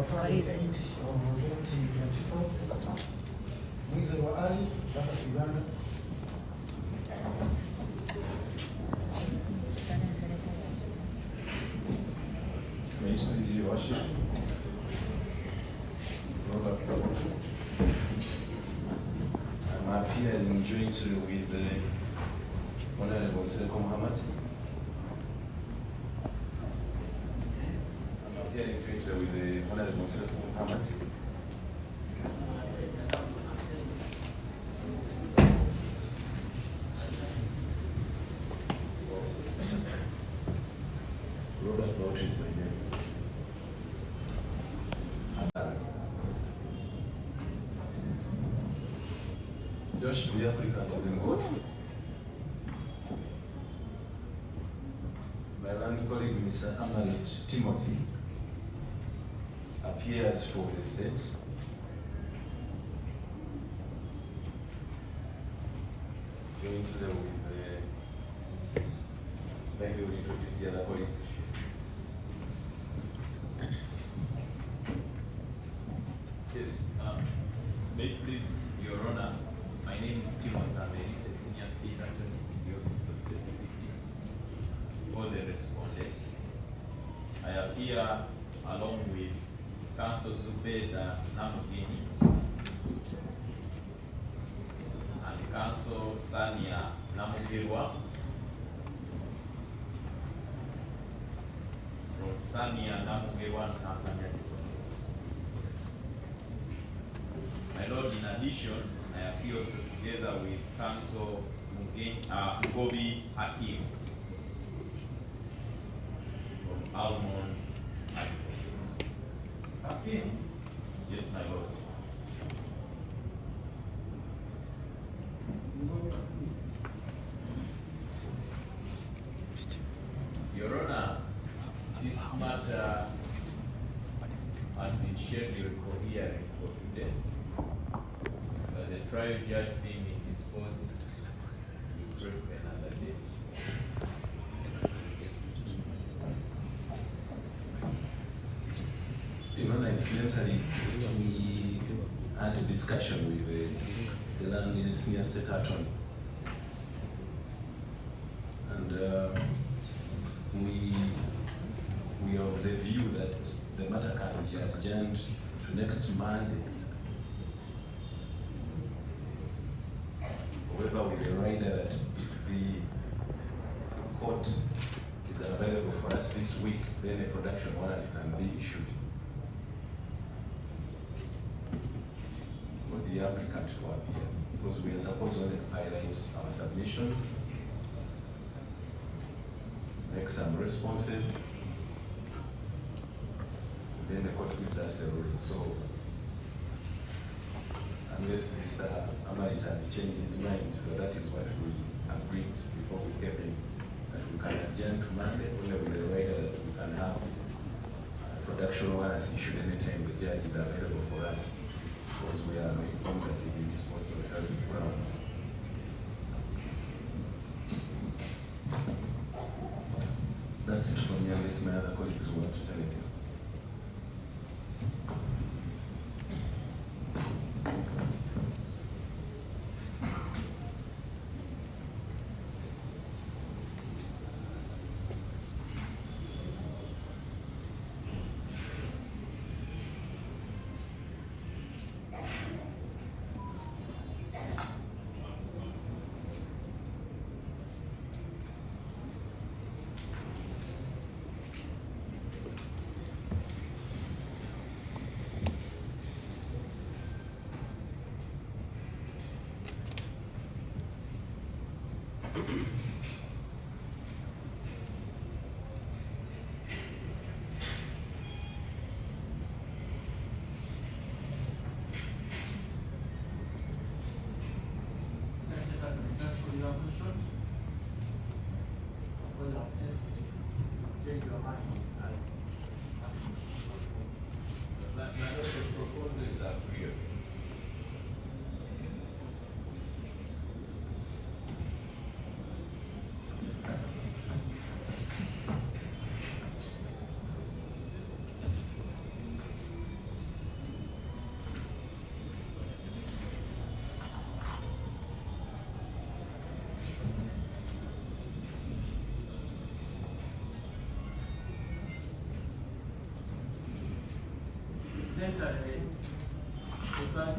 Friday 8 of 2024. Mwizerwa Ali versus Uganda. May it please your worship. Robert Kaboto. I'm appearing jointly with the Honorable Nsereko Muhammad. I'm appearing jointly with the Honorable Nsereko Muhammad. Robert Bautu is my name. Josh, the applicant is in court. My learned colleague, Mr. Amarit Timothy, appears for the state. Jointly with the, maybe we'll introduce the other colleagues. Yes, may it please Your Honor, my name is Timothy Amerite, Senior State Attorney in the Office of the DPP for the respondent. I appear along with Counsel Zubeda Namugenyi and Counsel Sania Namugerwa from Sania Namugerwa and Company Advocates. My Lord, in addition, I appear also together with Counsel Mugobi Hakim from Almond Advocates. Hakim, Yes, my Lord. Mugobi Hakim. Your Honor, this matter had been scheduled for hearing for today, but the trial judge being indisposed, we prefer another date. Your Honor, incidentally, we had a discussion with the learned senior state attorney. And we are of the view that the matter can be adjourned to next Monday. However, with the rider that if the court is available for us this week, then a production warrant can be issued for the applicant to appear, because we are supposed only to highlight our submissions, make some responses, then the court gives us a ruling. So unless Mr. Amarit has changed his mind, but that is what we agreed before we came in, that we can adjourn to Monday, only with the rider that we can have a production warrant issued anytime the judge is available for us, because we are informed that he's indisposed on health grounds. That's it from me, unless my other colleagues want to say anything.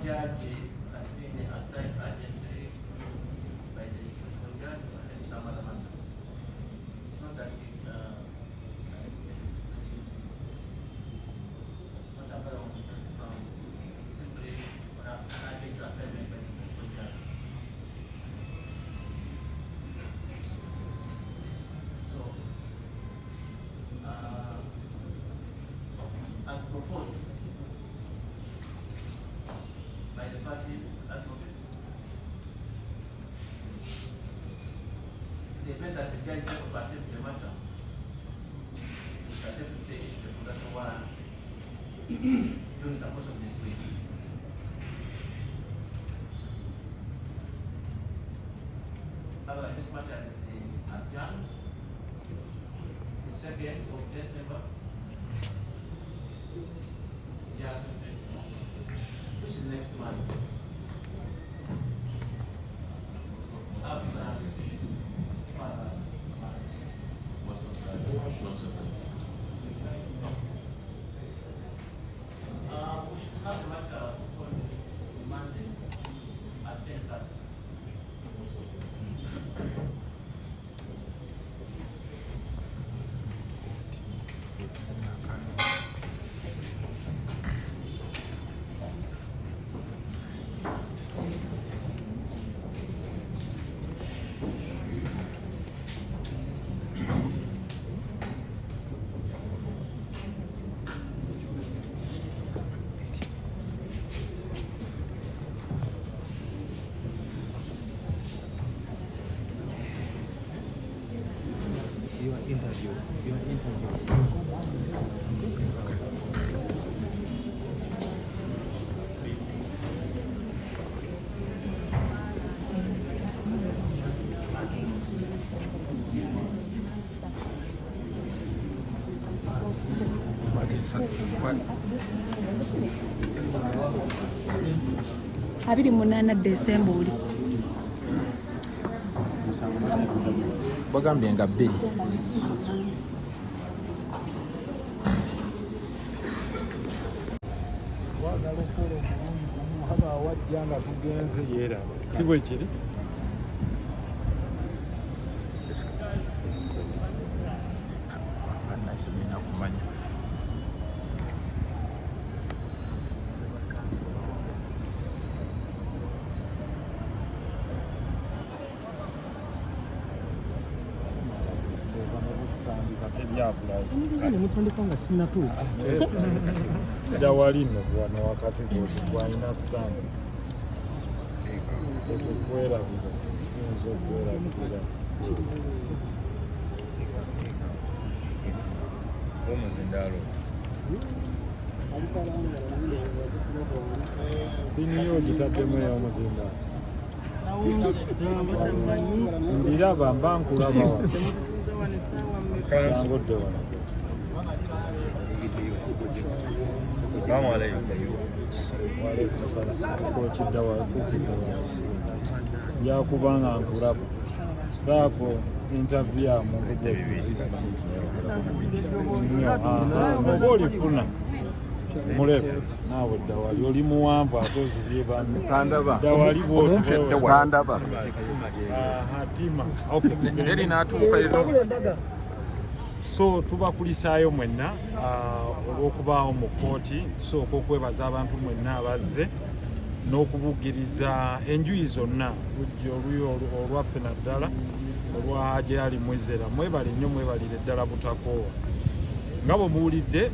Judge has been assigned urgently by the principal judge to attend some other matter. It's not that she's not available on defense grounds, simply on an urgent assignment by the principal judge. So, as proposed by the parties advocates, in the event that the judge is able to attend the matter, we shall definitely issue the production warrant during the course of this week. Otherwise, this matter is adjourned to 2nd of December, year 2024, which is next month. After further matters. Most of that, most of that. We should have the matter on Monday at 10:30. Your interviews, your interviews. What is what? 28 Desemba oli. Bagambye nga 2. Twagala okukola omulundi gumu, haba wajja nga tugenze yeeraba, si bwe kiri? Bannansi mulina kumanya. Tutandika, teryabulayo. Ne mutandika nga sinnatuuka. Dda wali nno wano wakati gwalina stand, tetukwerabira, tuyinza okwerabirira. Omuzindaalo. Pini yo ogitaddemu ey'omuzindaalo? Ndiraba mba nkulaba wano. Yangudde wano. Salaamu alaikum. Waalaikum salaam. Kokidda wa kukidda wa njakuba nga nkulaba saako interview ya muntu nnyo oba olifuna mulefu naawe dda wali oli muwanvu ate ozibye banne. Tandaba. Dda wali bwoti. Omumpe dda wali. Tandaba. Aha, tima, okay. Neri n'atuuka leero. So tubakulisaayo mwenna olw'okubaawo mu kkooti. Tusooka okwebaza abantu mwenna abazze n'okubugiriza enjuyi zonna, lujja oluyi olwaffe naddala olwa Haji Ali Mwizera. Mwebale nnyo, mwebalire ddala butakoowa. Nga bwe muwulidde,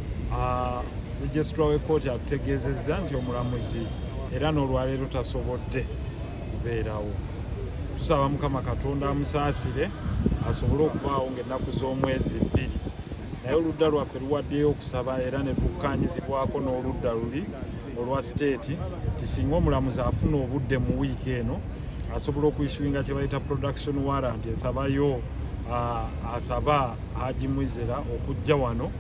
registrar w'ekkooti atutegeezezza nti omulamuzi era n'olwaleero tasobodde kubeerawo. Tusaba Mukama Katonda amusaasire asobole okubaawo ng'ennaku z'omwezi 2. Naye oludda lwaffe luwaddeyo okusaba era ne tukkanyizibwako n'oludda luli olwa state nti singa omulamuzi afuna obudde mu wiiki eno, asobola okuissuinga kye bayita production warrant esabayo asaba Haji Mwizera okujja wano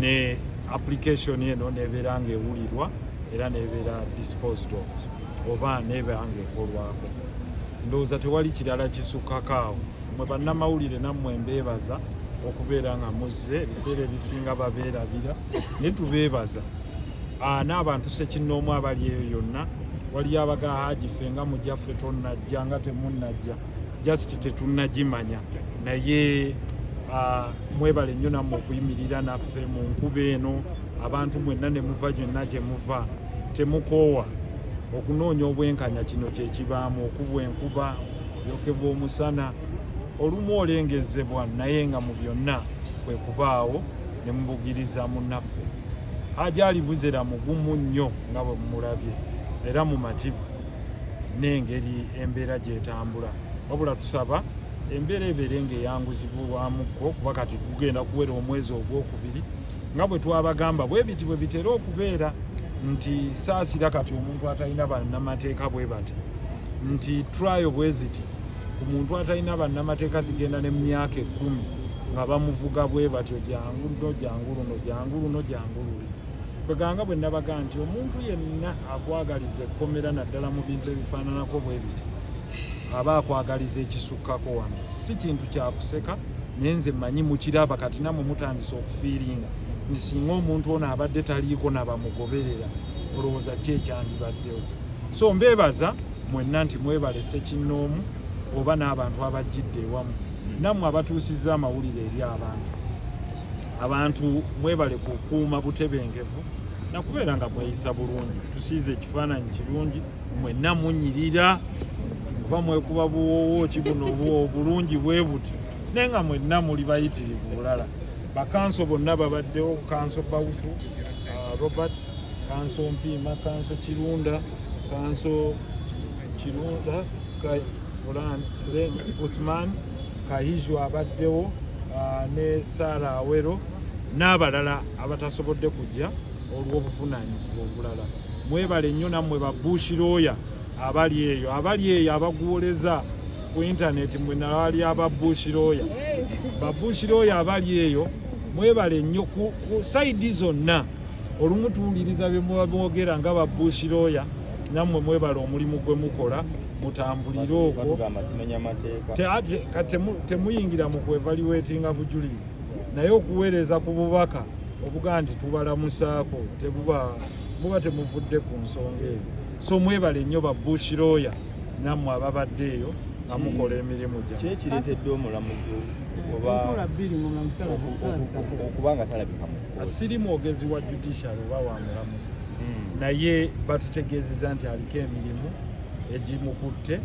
ne application eno nebeera ng'ewulirwa era nebeera disposed of oba nebeera ng'ekolwako. Ndowooza tewali kirala kisukkako awo. Mwe bannamawulire nammwe mbeebaza okubeera nga muzze. Ebiseera ebisinga babeerabira, naye tubeebaza. N'abantu sekinnoomu abali eyo yonna. Waliyo abaga Haji ffe nga mujjaffe tonnajja, nga temunnajja, just tetunnagimanya. Naye mwebale nnyo nammwe okuyimirira naffe mu nkuba eno. Abantu mwenna ne muva gyonna gye muva, temukoowa okunoonya obwenkanya. Kino kyekibaamu okubwa enkuba, yokebwa omusana, olumu olengezebwa, naye nga mu byonna kwe kubaawo ne mubugiriza munnaffe. Haji Ali Buzera mugumu nnyo nga bwe mumulabye, era mumativu n'engeri embeera gy'etambula. Wabula tusaba embeera ebeere ng'eyanguzibwamukko, kuba kati gugenda kuwera omwezi ogwokubiri. Nga bwe twabagamba, bwe biti bwe bitera okubeera nti saasira kati omuntu atalina bannamateeka bwe bati nti trial bwe ziti ku muntu atalina bannamateeka zigenda ne mu myaka 10 nga bamuvuga bwe batyo, jangu luno, jangu luno, jangu luno, jangu luli. Kweganga bwe nabaga nti omuntu yenna akwagaliza ekkomera, naddala mu bintu ebifaananako bwe biti, aba akwagaliza ekisukkako. Wano si kintu kyakuseka, naye nze mmanyi mukiraba kati nammwe mutandise okufeelinga nti singa omuntu ono abadde taliiko nabamugoberera, olowooza ki ekyandibaddewo? So mbeebaza mwenna nti mwebale ssekinnoomu oba n'abantu abajjidde ewamu, nammwe abatuusizza amawulire eri abantu. Abantu mwebale kukuuma butebenkevu nakubeera nga mweyisa bulungi. Tusiize ekifaananyi kirungi, mwenna munyirira, oba mwekuba buwoowo ki buno obulungi bwe buti, naye nga mwenna muli bayitirivu bulala. Bakanso bonna babaddewo, Kanso Bautu, Robert, Kanso Mpiima, Kanso Kirunda, Kanso Kirunda Fulan, then Uthman Kahijo abaddewo, ne Sara Awero n'abalala abatasobodde kujja olw'obuvunaanyizibwa obulala. Mwebale nnyo nammwe ba bush lawyer abali eyo abaguwoleza ku intaneti, mwe nawali aba bush lawyer, ba bush lawyer abali eyo, mwebale nnyo ku side zonna. Olumu tuwuliriza bye muba mwogera nga ba bush lawyer. Nammwe mwebale omulimu gwe mukola, mutambulire okwo. Batugamba tumenya amateeka. Ate kati temuyingira mu kwevaluatinga bujulizi, naye okuweereza ku bubaka obugaa nti tubalamusaako, tebuba muba temuvudde ku nsonga eyo. So mwebale nnyo ba bush lawyer nammwe ababadde eyo nga mukola emirimu Ki gyammwe. ekireetedde omulamuzi oba Enkola bbiri ng'omulamuzi talabika. okuba nga talabika mu kkooti? Siri mwogezi wa judiciary oba wa mulamuzi, naye batutegeezeza nti aliko emirimu egimukutte.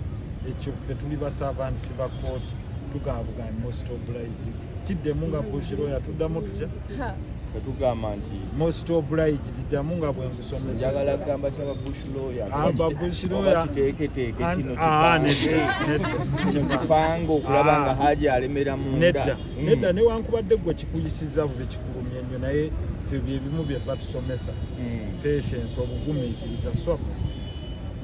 Ekyo ffe tuli ba servants ba kooti, tugamba most obliged. Kiddemu nga bush lawyer, tuddamu tutya? Ffe tugamba nti Most obliged, ddamu nga bwe nkusomesa. Njagala kugamba kyaba bush lawyer Aba bush lawyer- oba kiteeketeeke kino, Nedda, nedda, si kipange. kipange okulaba nga Haji alemera munda. Nedda, nedda. Newankubadde gwe kikuyisiza bubi, kikulumye nnyo, naye ffe byebimu bye batusomesa, patience, obugumiikiriza. So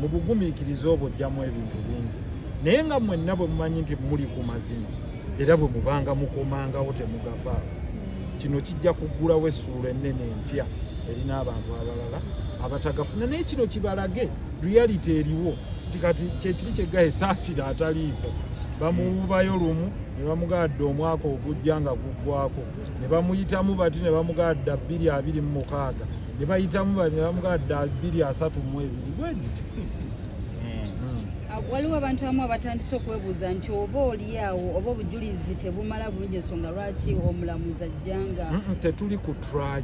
mu bugumiikiriza obwo ojjamu ebintu bingi, naye nga mwenna bwe mumanyi nti muli ku mazima, era bwe mubanga mukomangawo temugavaawo, kino kijja kuggulawo essuula ennene empya erina abantu abalala abatagafuna. Naye kino kibalage reality eriwo nti kati kyekiri kyeggaye saasira ataliiko bamuwubayo lumu ne bamugadda omwaka ogujja nga guggwako, ne bamuyitamu bati ne bamugadda 2026, ne bayitamu bati ne bamugadda 2032, bwe gityo. Waliwo abantu abamu abatandise okwebuuza nti oba oli awo oba obujulizi tebumala bulungi, ensonga lwaki omulamuzi ajjanga. Tetuli ku trial.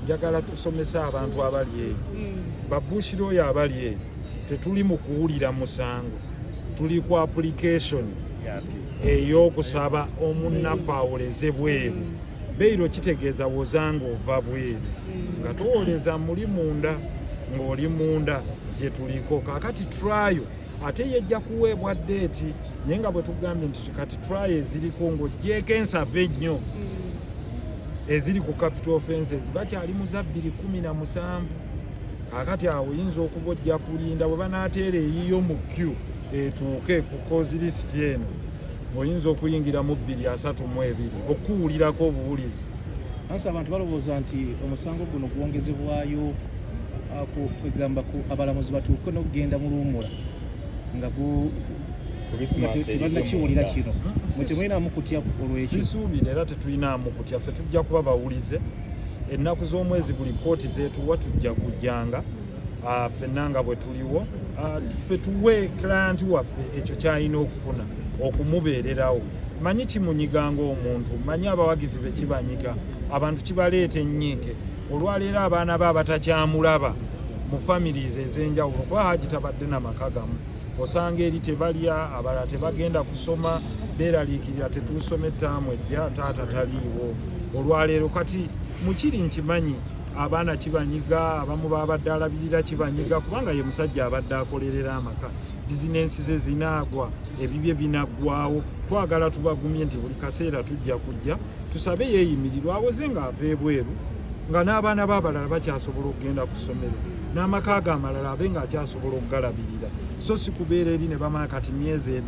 Njagala tusomese abantu abali eyo, ba bush lawyer abali eyo, tetuli mu kuwulira musango, tuli ku application ey'okusaba omunnaffe awoleze bweru. Bail kitegeeza wozanga ova bweru, nga towoleza muli munda, ng'oli munda gye tuliko kaakati. Trial ate yejja kuweebwa date, naye nga bwe tugambye nti kati trial eziriko ng'ogyeko ensava ennyo eziri ku capital offenses bakyali mu za 2017. Kaakati awo oyinza okuba ojja kulinda bwe banaateera eyiyo mu queue etuuke ku cause list eno, oyinza okuyingira mu 2032 okuwulirako obuwulizi. Ansi abantu balowooza nti omusango guno gwongezebwayo kwegamba ku abalamuzi batuuke n'okugenda mu luwummula nga nga tebannakiwulira kino. Mwe temulinamu kutya olwekyo? Sisuubira, era tetulinaamu kutya. Ffe tujja kuba bawulize ennaku z'omwezi buli kooti zeetuwa, tujja kujjanga. Ffenna nga bwe tuliwo, ffe tuwe client waffe ekyo kyalina okufuna okumubeererawo. Manyi kimunyiga ng'omuntu, manyi abawagizi be kibanyiga, abantu kibaleeta ennyiike olwaleero abaana be abatakyamulaba mu families ez'enjawulo, kuba Haji tabadde na maka gamu. Osanga eri tebalya, abalala tebagenda kusoma, beeraliikirira tetuusome ettaamu ejja, taata taliiwo olwaleero. Kati mukiri nkimanyi abaana kibanyiga, abamu babadde alabirira kibanyiga, kubanga ye musajja abadde akolerera amaka, bizinensi ze zinaagwa, ebibye binaggwawo. Twagala tubagumye nti buli kaseera tujja kujja tusabe yeeyimirirwa awoze ng'ava ebweru, nga n'abaana be abalala bakyasobola okugenda ku ssomero, n'amaka ge amalala abe ng'akyasobola okugalabirira, so si kubeera eri ne bamala kati myezi 2.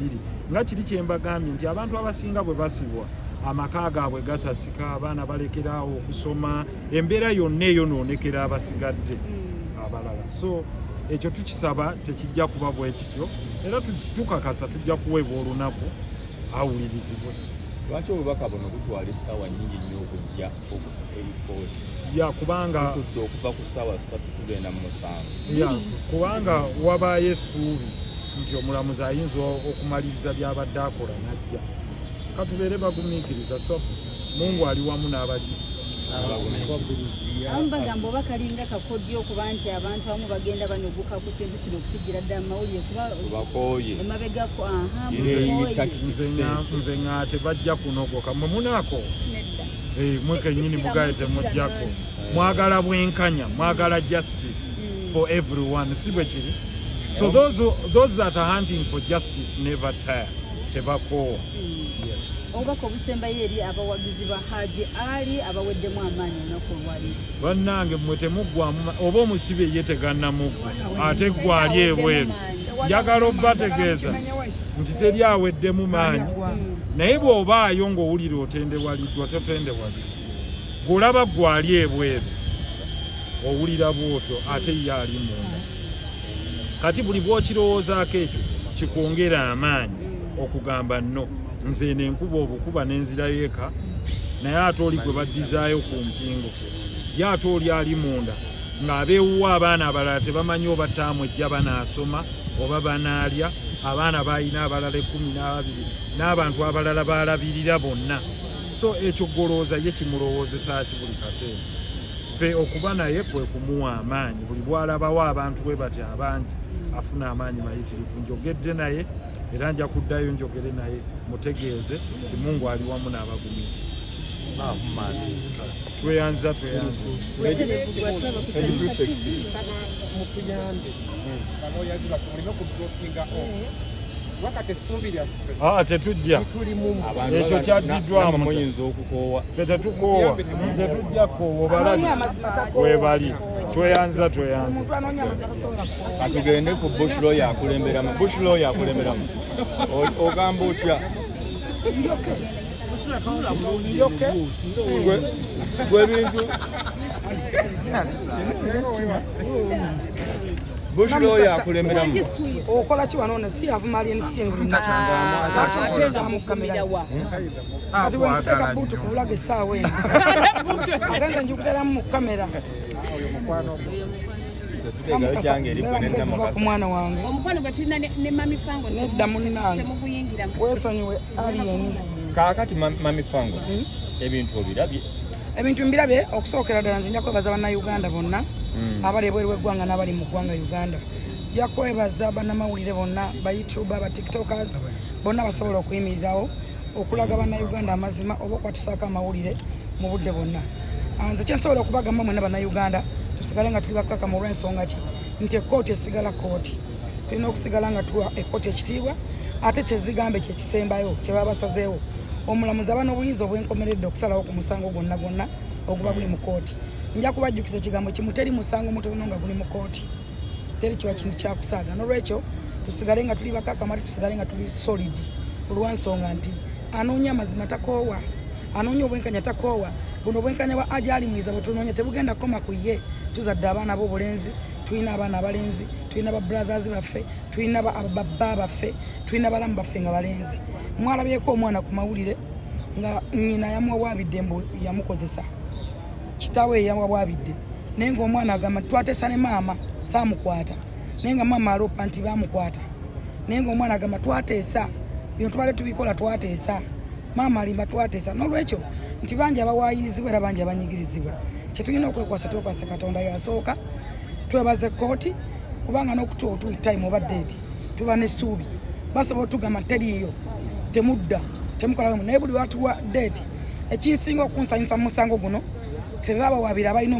Nga kiri kye mbagambye nti abantu abasinga bwe basibwa amaka gaabwe gasasika, abaana balekeraawo okusoma, embeera yonna eyonoonekera abasigadde abalala. So ekyo tukisaba tekijja kuba bwe kityo, era tukakasa tujja kuweebwa olunaku awulirizibwe. Lwaki obubaka buno butwala essaawa nnyingi nnyo okujja eri kooti? Ya, kubanga tutudde okuva ku ssaawa 3 tugenda mu 7. Ya, kubanga wabaayo essuubi nti omulamuzi ayinza okumaliriza by'abadde akola n'ajja. Katubeere bagumiikiriza, so Mungu ali wamu n'abaki. Abamu bagamba oba kalinga kakodyo okuba nti abantu abamu bagenda banoguka ku kintu kino okukigira ddala mu mawulire, kuba Tubakooye. Emabegako aha. Delaying mukooye. tactics. Nze ŋŋa tebajja kunogoka, mwe munaako. Nedda. Mwe kennyini mugaye temujjako, mwagala bwenkanya, mwagala justice for everyone, si bwe kiri? So those that are hunting for justice never tire, tebakoowa. Yes. Obubaka obusembayo eri abawagizi ba Haji Ali abaweddemu amaanyi olunaku olwaleero? Bannange, mmwe temuggwamu oba omusibe ye tegannamuggwa, ate gwe ali ebweru, njagala obbategeeza nti teri aweddemu maanyi, naye bw'obaayo ng'owulira otendewaliddwa, totendewalirwa. Gw'olaba gwe ali ebweru owulira bw'otyo, ate ye ali munda. Kati buli bw'okirowoozaako ekyo kikwongera amaanyi okugamba, "No, nze eno enkuba obukuba n'enzirayo eka." Naye ate oli gwe baddizaayo ku mpingo ye, ate oli ali munda ng'abeewuwa abaana abalala tebamanyi oba ttaamu ejja banaasoma oba banaalya, abaana balina abalala 12 n'abantu abalala balabirira bonna. So ekyo golowooza ye kimulowoozesa ki buli kaseera? Ffe okuba naye kwe kumuwa amaanyi. Buli bw'alabawo abantu bwe bati abangi afuna amaanyi mayitirivu. Njogedde naye era nja kuddayo njogere naye, mutegeeze nti Mungu ali wamu n'abagumiikiriza. Tweyanza, tweyanza. Mutuyambe balawyers baffe muleme kudropinga off wakati essuubi lyaffe Aa, tetujja. tulimu. Ekyo kyaddiddwamu. Muyinza okukoowa. Ffe tetukoowa, tetujja kukoowa, obalabi webali. Tweyanza, tweyanza. Katugende ku bush lawyer akulemberamu. Bush lawyer akulemberamu, ogamba otya? Gwe bintu bush lawyer akulemberamu. Okola ki wano? Ono si avuma Alien Skin buli Ate nga mufumirawa? Kati bwenkuteeka buutu ku bulago essaawa eno, ate nze njikuteramu mu kamera. Tegayo kyange eri gwe Mugezi, va ku mwana wange. Omukwano gwe tulina ne Mami Fango Nedda munnange. temuguyingiramu. Weesonyiwe Alien. Kaakati Mami Fango, ebintu obirabye? Ebintu mbirabye. Okusookera ddala nze nja kwebaza Bannayuganda bonna abali ebweru w'eggwanga n'abali mu ggwanga Uganda. Nja kwebaza bannamawulire bonna, ba YouTuber, ba TikTokers bonna basobola okuyimirirawo okulaga Bannayuganda amazima oba okwatusaako amawulire mu budde bwonna. Nze kyensobola okubagamba mwenna Bannayuganda, tusigale nga tuli bakkakamu olw'ensonga ki nti ekkooti esigala kooti. Tulina okusigala nga tuwa ekkooti ekitiibwa, ate kyezigamba ekyo ekisembayo kye baba basazeewo. Omulamuzi aba n'obuyinza obwenkomeredde okusalawo ku musango gwonna gwonna oguba guli mu kooti. Nja kubajjukiza ekigambo kimu: teri musango mutono nga guli mu kooti, teri kiba kintu kyakusaaga. Nolwekyo tusigale nga tuli bakakamu, ate tusigale nga tuli solid olwansonga nti anoonya amazima takoowa, anoonya obwenkanya takoowa. Buno obwenkanya bwa Haji Ali Mwiza bwe tunoonya tebugenda kukoma ku ye. Tuzadde abaana b'obulenzi, tulina abaana abalenzi, tulina ba brothers baffe, tulina babba baffe, tulina balamu baffe nga balenzi. Mwalabyeko omwana ku mawulire nga nnyina yamuwawaabidde mbu yamukozesa, kitaawe yamuwawaabidde. Naye ng'omwana agamba nti twateesa ne maama saamukwata, naye nga maama aloopa nti baamukwata, naye ng'omwana agamba twateesa bino tubadde tubikola twateesa, maama alimba twateesa. N'olwekyo nti bangi abawaayirizibwa era bangi abanyigirizibwa. Kyetulina okwekwasa twekwase Katonda yasooka, twebaze kkooti kubanga n'okutuwa otuwa time oba date tuba n'essuubi, basobola otugamba teriiyo temudda temukolamu, naye buli watuwa date. Ekinsinga okunsanyusa mu musango guno, ffe babawabira abalina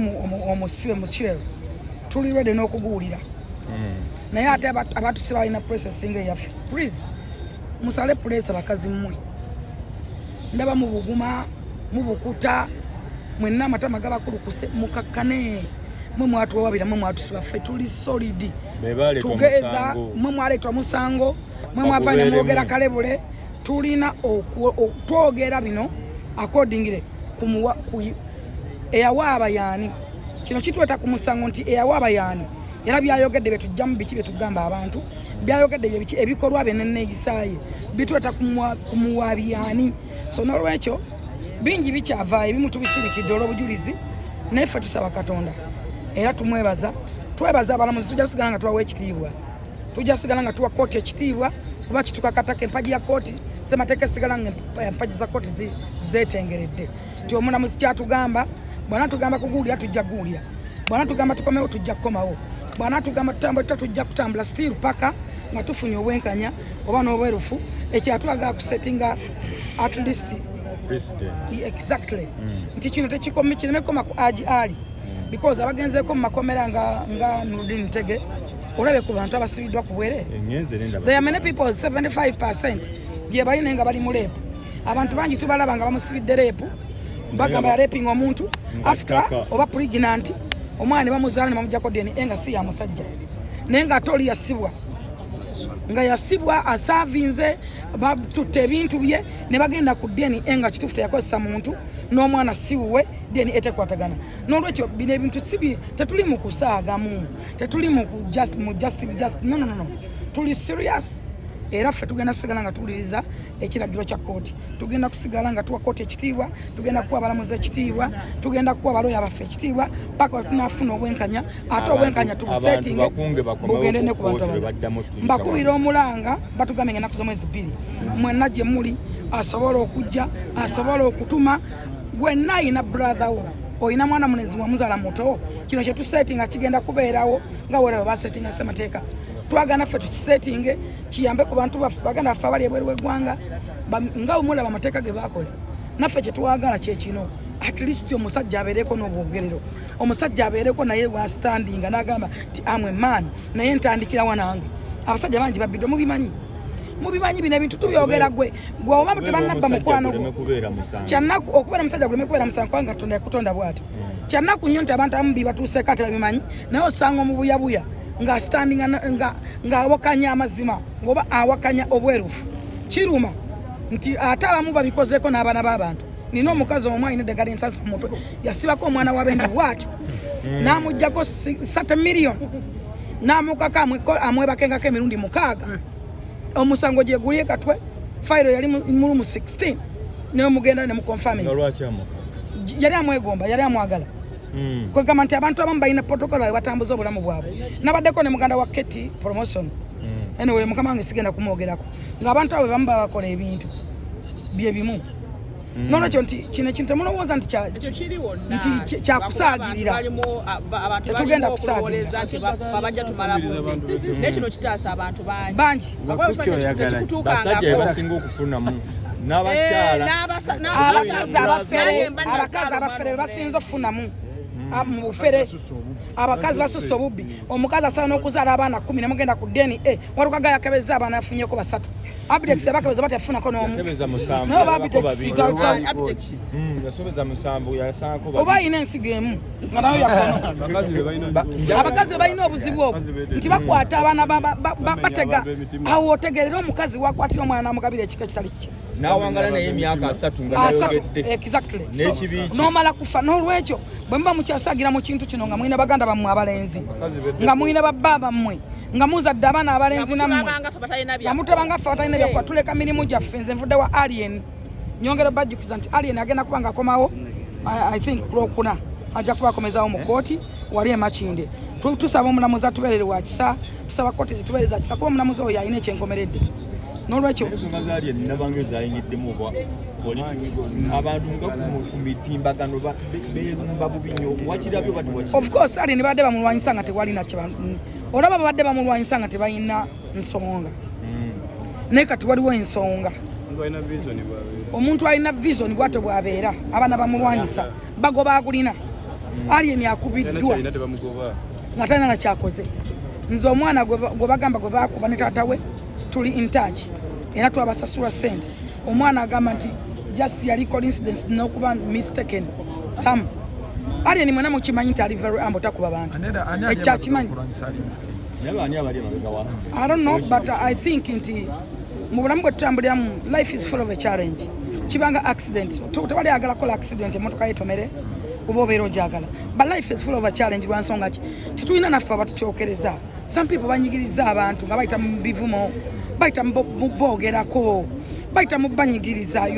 omusibe mu cell tuli ready n'okuguwulira, naye ate abatusiba balina processing eyaffe. Please musale pressure bakazi mmwe, ndaba mubuguma mubukuta mwenna amatama gabakulukuse, mukakkane. Mwe mwatuwawabira, mwe mwatusiba, ffe tuli solid together. Mwe mwaleeta omusango, mwe mwava ne mwogera kalebule. Tulina twogera bino accordingly ku eyawaaba yaani. Kino kitweta ku musango nti eyawaaba yaani, era byayogedde byetujjamu biki, byetugamba abantu byayogedde bye biki, ebikolwa bye nenneeyisaaye bitweta ku muwaabi yaani. So n'olwekyo bingi bikyavaayo, ebimu tubisirikidde olw'obujulizi, naye ffe tusaba Katonda era tumwebaza, twebaza abalamuzi. Tujja sigala nga tubawa ekitiibwa, tujja sigala nga tuwa kooti ekitiibwa, kuba kitukakatako empagi ya kooti. Semateeka esigala nga empagi za kooti zeetengeredde nti omulamuzi kyatugamba, bw'anaatugamba kuguwulira tujja kuguwulira, bw'anaatugamba tukomewo tujja kukomawo, bw'anaatugamba tutambula tutya tujja kutambula still paka nga tufunye obwenkanya oba n'obwerufu. Ekyatulaga kusettinga at least exactly nti kino kireme kukoma ku Haji Ali, because abagenzeeko mu makomera nga Nurdin Ntege, olabe ku bantu abasibiddwa ku bwereere. There are many people, 75% gye bali naye nga bali mu rape. Abantu bangi tubalaba nga bamusibidde rape, bagamba raping omuntu after oba pregnant, omwana ne bamuzaala ne bamugjako DNA nga si ya musajja, naye nga ate oli yasibwa nga yasibwa asaavinze, batutta ebintu bye ne bagenda ku DNA nga kituufu teyakozesa muntu n'omwana si wuwe, DNA tekwatagana. N'olwekyo bino ebintu si tetuli mu kusaagamu, tetuli mu just no, no, no, no. Tuli serious era ffe tugenda kusigala nga tuwuliriza ekiragiro kya kooti, tugenda kusigala nga tuwa kooti ekitiibwa, tugenda kuwa abalamuzi ekitiibwa, tugenda kuwa abaloya baffe ekitiibwa paka wetunafuna obwenkanya. Ate obwenkanya tubusetinge bugende ne ku bantu abalala. Mbakubira omulanga, batugambye nga ennaku z'omwezi 2, mwenna gye muli asobola okujja, asobola okutuma gwenna ayina brother wo, oyina mwana mulenzi wamuzaala muto. Kino kyetusetinga kigenda kubeerawo nga wera bwe basetinga ssemateeka. Twagana ffe tukisetinge kiyambe ku bantu baffe, baganda baffe abali ebweru w'eggwanga, nga bwemulaba amateeka ge bakola. Naffe kyetwagala kyekino, at least omusajja abeereko n'obwogerero, omusajja abeereko naye wastandinga n'agamba nti amwe man, naye ntandikirawa nange. Abasajja bangi babbiddwa, mubimanyi, mubimanyi bino ebintu tubyogera. Gwe gwe oba tebannabba mukwano gwo, kyannaku okubeera omusajja guleme kubeera musango, kubanga Katonda yakutonda bw'atyo. Kyannaku nnyo nti abantu abamu bibatuuseeko ate babimanyi, naye osanga omubuyabuya ng'astandinga ng'awakanya amazima oba awakanya obwerufu. Kiruma nti ate abamu babikozeeko n'abaana b'abantu. Nina omukazi omu alina eddagala ensansa mu mutwe, yasibako omwana wa bendi bw'atyo n'amugjako 30 million n'amukaka amwebakengako emirundi 6. Omusango gye guli ekatwe, fayiro yali mu room 16, naye mugenda ne muconfirming. Yali amwegomba, yali amwagala. Kwegamba nti abantu abamu balina protocol we batambuza obulamu bwabwe. Nabaddeko ne muganda wa Keti Promotion. Anyway, mukama wange sigenda kumwogerako, ng'abantu abo bamu baba bakola ebintu bye bimu. Nolwekyo nti kino ekintu temulowooza nti nti kyakusaagirira, tetugenda kusaagirira. Nti abajja tumala budde, naye kino kitaasa abantu bangi. Bangi. Basajja bebasinga okufunamu n'abakyala. Abakazi abafere, abakazi abafere bebasinza okufunamu mu bufere. Abakazi basusse obubbi. Omukazi asobola n'okuzaala abaana 10 nemugenda ku DNA, walukaga yakebeza abaana yafunyeko basatu. Abitex abakebeza batafunako n'omu, naye oba Abitex Yasobeza musanvu, yasanko. Oba ayina ensigo emu nga nayo yakono. Abakazi balina obuzibu obwo nti bakwata abaana batega awo, otegerera omukazi wakwatira omwana namugabira ekika ekitali kikye. Nawangala naye emyaka 30 nga 30, exactly, nomala kufa. N'olwekyo bwe muba mukyasagira mu kintu kino nga mulina baganda bammwe abalenzi, nga mulina babba bammwe, nga muzadde abaana abalenzi nammwe, nga mutulabanga ffe abatalina byakuba, tuleka mirimu gyaffe. Nze nvudde wa Alien, nyongera bajjukiza nti Alien agenda kuba nga akomawo, I think lwokuna ajja kuba akomezawo mu kooti. Wali emakinde tusaba omulamuzi atubeerere wa kisa, tusaba kooti zitubeere za kisa, kuba omulamuzi oyo alina ekyenkomeredde. N'olwekyo ensonga zaali enabanga ezayingiddemu oba politics, abantu nga ku mitimbagano beerumba bubi nnyo. Wakirabye oba tewakirabye? Of course, ali ne badde bamulwanyisa nga tewali nakye. Olaba babadde bamulwanyisa nga tebalina nsonga, naye kati waliwo ensonga. Omuntu alina vision bwatyo bwabeera, abaana bamulwanyisa bagoba agulina. Alien akubiddwa nga talina nakyakoze. Nze omwana gwe bagamba gwe bakuba ne taata we tuli in touch, era twabasasula sente. Omwana agamba nti just yali coincidence n'okuba mistaken some. Alien mwena mukimanyi nti ali very humble, takuba bantu, ekyo akimanyi. Naye baani abali emabega wa? I don't know, but I think nti mu bulamu bwe tutambuliramu, life is full of a challenge. Kibanga accident. Tewali ayagala kukola accident, emotoka yetomere kuba obeera ogyagala, but life is full of a challenge. Lwa nsonga ki tetulina naffe abatukyokereza? Some people banyigiriza abantu nga bayita mu bivumo, bayita mu boogerako, bayita mu banyigiriza,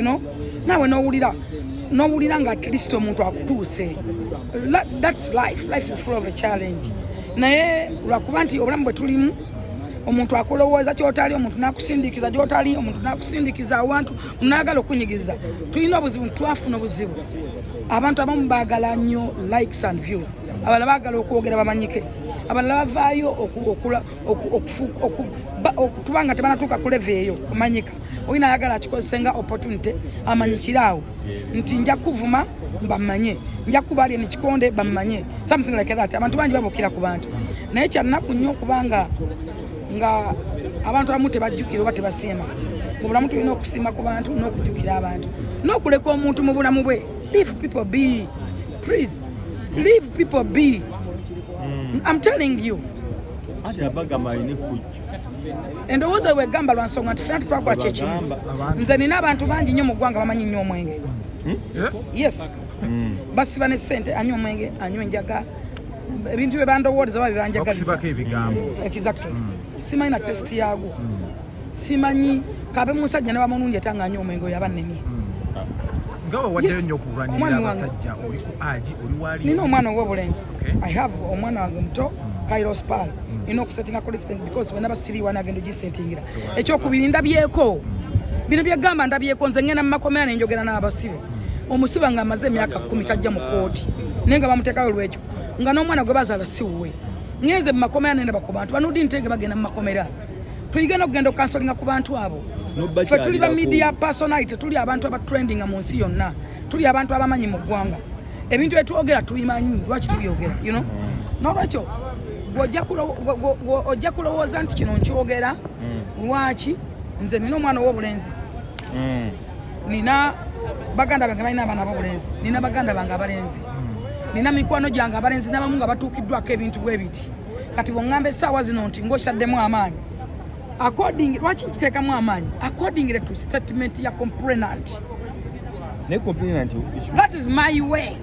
naawe n'owulira nga at least omuntu akutuuse. That's life. Life is full of a challenge, naye lwakuba nti obulamu bwe tulimu, omuntu akulowooza kyotali, omuntu nakusindikiza gyotali, omuntu nakusindikiza awantu nagala okunyigiriza. Tulina obuzibu, twafuna obuzibu. Abantu abamu baagala nnyo likes and views, abalala baagala okwogera bamanyike, abalala bavaayo okutuba nga tebanatuuka ku level eyo kumanyika. Olina ayagala akikozese nga opportunity amanyikire awo nti nja kuvuma bamanye, nja kuba ali ekikonde bamanye, something like that. Abantu bangi babukira ku bantu, naye kyannaku nnyo okubanga nga abantu abamu tebajjukira oba tebasiima. Mu bulamu tulina okusiima ku bantu n'okujjukira abantu n'okuleka omuntu mu bulamu bwe. Leave people be, please, leave people be. I'm telling you. Ati abagamba alina effujjo. Endowooza wegamba lwa nsonga nti fena tetwakola kyekimu. Nze nina abantu bangi nnyo mu ggwanga bamanyi nnyo omwenge. Yes, basiba ne ssente, anywa omwenge, anywa enjaga, ebintu bye bandowooleza oba byebanjagaliza. Bakusibako ebigambo. Exactly. Simanyi na taste yaagwo, simanyi. Kabe musajja ne bamulungi ate nga anywa omwenge, oyo aba nnemye. Nga wawaddeyo Yes. nnyo okulwanirira Omwami wange. abasajja, oli ku agi, oli wali? Nina omwana ow'obulenzi. I have omwana wange muto, Kairos Pal. Nina okusettinga constant because wenaba siriwa nagenda ogisettingira. Ekyokubiri, ndabyeko bino byegamba, ndabyeko. Nze ngenda mu makomera nenjogera n'abasibe. Omusiba nga amaze emyaka 10 tajja mu kooti, naye nga bamuteekayo lwekyo nga n'omwana gwe bazaala si wuwe. Ngenze mu makomera nendaba ku bantu banudi ntege bagenda mu makomera. Tuyige n'okugenda okucounsellinga ku bantu abo. Ffe tuli ba media personality, tuli abantu abatrendinga mu nsi yonna, tuli abantu abamanyi mu ggwanga. Ebintu byetwogera tubimanyi lwaki tubyogera. N'olwekyo ojja kulowooza nti kino nkyogera lwaki. Nze nina omwana ow'obulenzi, nina baganda bange balina abaana ab'obulenzi, nina baganda bange abalenzi, nina mikwano gyange abalenzi n'abamu nga batuukiddwako ebintu bwe biti. Kati bweŋŋamba essaawa zino nti ng'okitaddemu amaanyi, according lwaki nkiteekamu amaanyi? According to statement ya complainant. Naye complainant? That is my way,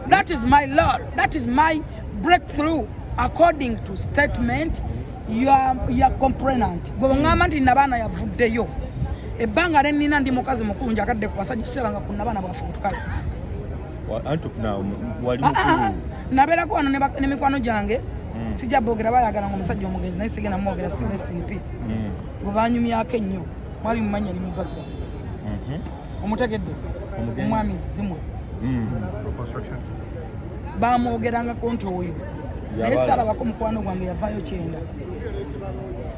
that is my law, that is my breakthrough, according to statement ya complainant. Gwe bweŋŋamba nti nabaana yavuddeyo ebbanga lennina, ndi mukazi mukulu, njagadde ku basajja, sirabanga ku nabaana bwaffe butukale. Anti wali Ah, ah, ah. mukulu. Nabeerako wano ne mikwano gyange, sijja boogera, bayagala nga omusajja omugenzi, naye sigenda mwogera, si rest in peace, gwe banyumyako ennyo, mwali mumanyi ali mugagga, omutegedde? Omugenzi. Omwami Zimwe. Reconstruction. Bamwogerangako nti oyo, naye Yabala. saalabako mukwano gwange yavaayo kyenda.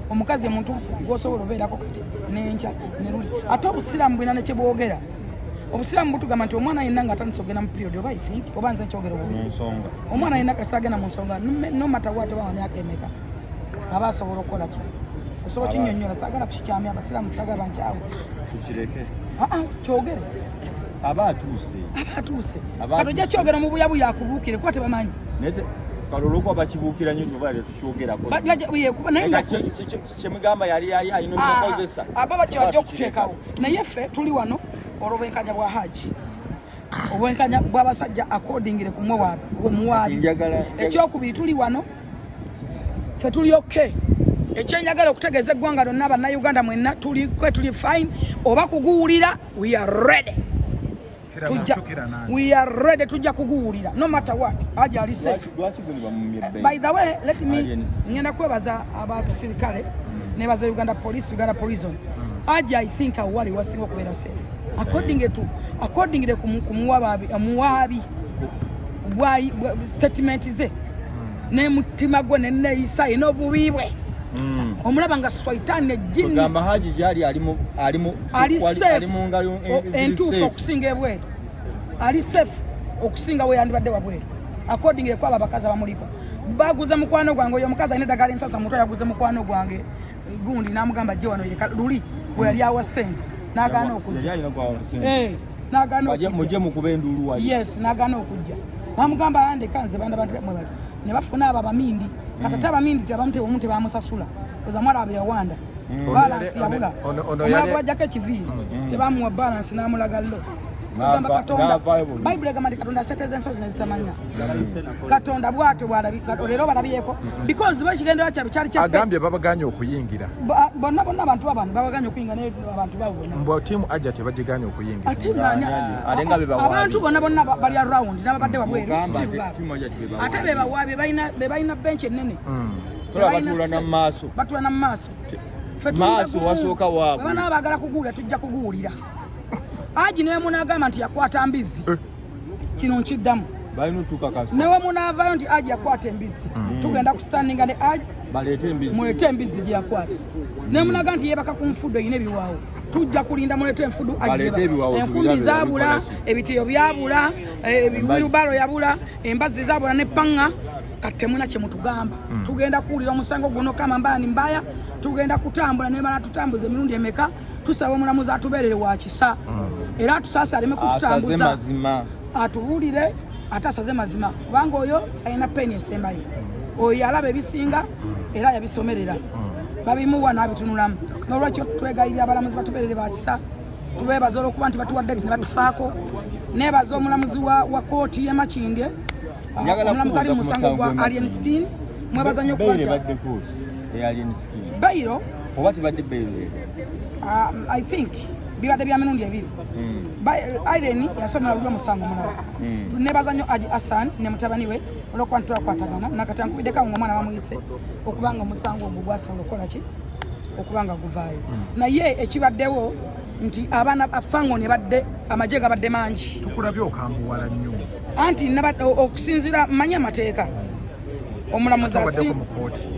Omukazi omuntu gwosobola obeerako kati nenkya neruli. Ate obusiraamu bwina nekyebwogera. Obusiraamu butugamba nti omwana yenna nga atandise okugenda mu period, oba I think oba nze nkyogera obubi, Mu nsonga. Omwana yenna kasita agenda mu nsonga, no matter what, oba wa myaka emeka, aba asobola okukola ki? Osobola kinyonyola? Saagala kukikyamya abasiraamu, saagala bankyawe. Tukireke. Aa, kyogere. Aba atuuse. Aba atuuse. Aba Kati ojja atuuse. kyogera mu buyabuya akubuukire kuba tebamanyi. Naye kale olwokuba bakibuukira nnyo, tuba tetukyogerako. Kuba naye Nga kyemugamba yali alina omukozesa. Abo bakyajja okuteekawo, naye ffe tuli wano olw'obwenkanya bwa haji, obwenkanya bw'abasajja accordingly ku muwaabi. Kati njagala- Ekyokubiri, tuli wano ffe tuli okay. Ekyenjagala okutegeeza eggwanga lyonna, bannayuganda mwenna, tuli kwe, tuli fine oba kuguwulira, we are ready. Tujja, we are ready, tujja kuguwulira no matter what. Haji ali safe. By the way, let me, ngenda kwebaza abasirikale, nebaza Uganda Police, Uganda Prison. Haji, I think awali wasinga okubeera safe according to kumuwabi statement ze n'emutima gwe neneeyisa ye n'obubi bwe, omulaba nga swaitaani ejjini. Gamba Haji gyali ali mu ali mu ali safe ali mu ngalo entuufu okusinga ebweru, ali safe okusinga we yandibadde wabweru according kwabo abakazi abamuliko. Baguze mukwano gwange oyo omukazi alina eddagala ensasa muto, yaguze mukwano gwange gundi n'amugamba jje wano yeka luli bwe yali awa ssente n'agaana okujja. N'agaana okujja. Mujje mukube enduulu wali. Yes, n'agaana okujja, bamugamba andeka nze banda bantu mwe bati ne bafuna abo abamindi. Kati ate abamindi tebamu omu tebamusasula oza mwala abo yawanda balance yabula Ono omala gwajjako ekiviiri, tebamuwa balance n'amulaga lo. Kugamba Katonda, N'avaayo bulungi. Bayibuli egamba nti Katonda aseeteza ensozi nezitamanya. Katonda bwatyo bwalabi leero balabyeko because bo ekigendera kyabwe kyali kya Agambye babaganye okuyingira. Bonna bonna abantu babano babaganye okuyinga naye abantu baabo bonna. Mbwa tiimu ajja tebagiganye okuyingira. Ate ng'ani- Ate nga be bawaabi. Abantu bonna bonna bali around n'ababadde wabweru Mugamba si ate baabwe. tiimu ajja tebawaabi. Ate be bawaabi be balina bench ennene. Tulaba Be balina batuula na maaso. Batuula na maaso. Ffe Maaso tulina wasooka waabwe. Bwe banaaba baagala kuguwulira, tujja kuguwulira. Haji newe munaagamba nti yakwata mbizzi, kino nkiddamu. Balina otukakasa. Newe munaavaayo nti Haji yakwata embizzi, tugenda kustandinga ne Haji. Baleete embizi. Mulete embizzi gye yakwata. Naye munaga nti yeebaka ku nfudu erina ebiwaawo, tujja kulinda mulete enfudu. Baleete ebiwaawo. Enkumbi Tubirabe. zaabula, babikola ki. ebitiyo byabula, wirubalo yabula, embazzi zabula ne paŋŋa. Kati temuna kye mutugamba, tugenda kuwulira omusango guno. Kama mbaya ni mbaya, tugenda kutambula nemala tutambuza emirundi emeka. Tusaba omulamuzi atubeerere wa kisa era atusaase aleme Asaze kututambuza. Mazima. Atubuulire ate asaze mazima, kubanga oyo alina peni esembayo, oyo yalaba ebisinga era yabisomerera, babimuwa n'abitunulamu. N'olwekyo twegayirira abalamuzi batubeerere bakisa. Tubeebaza olwokuba nti batuwadde ti ne batufaako. Neebaza omulamuzi wa kooti y'e Makindye, Njagala omulamuzi ali mu kubuuza ku musango gwa musango gw'e Alien Skin. Mwebaza nnyo okuba Bail nti ebadde kooti eya Alien Skin? Bail Oba tebadde bail? I think bibadde bya mirundi ebiri. Irene yasomera luli omusango mulala. Nebaza nnyo Aji Asan ne mutabani we olwokuba nti twakwatagana nakati ankubiddeko awo ngaomwana bamuyise okubanga omusango ogwo gwasobola okukola ki okuba nga guvaayo. Naye ekibaddewo nti abaana afangoni ebadde amagye gabadde mangi. Tukulabye okambuwala nnyo. Anti okusinziira mmanyi amateeka, omulamuzi asi Obaddeko mu kooti.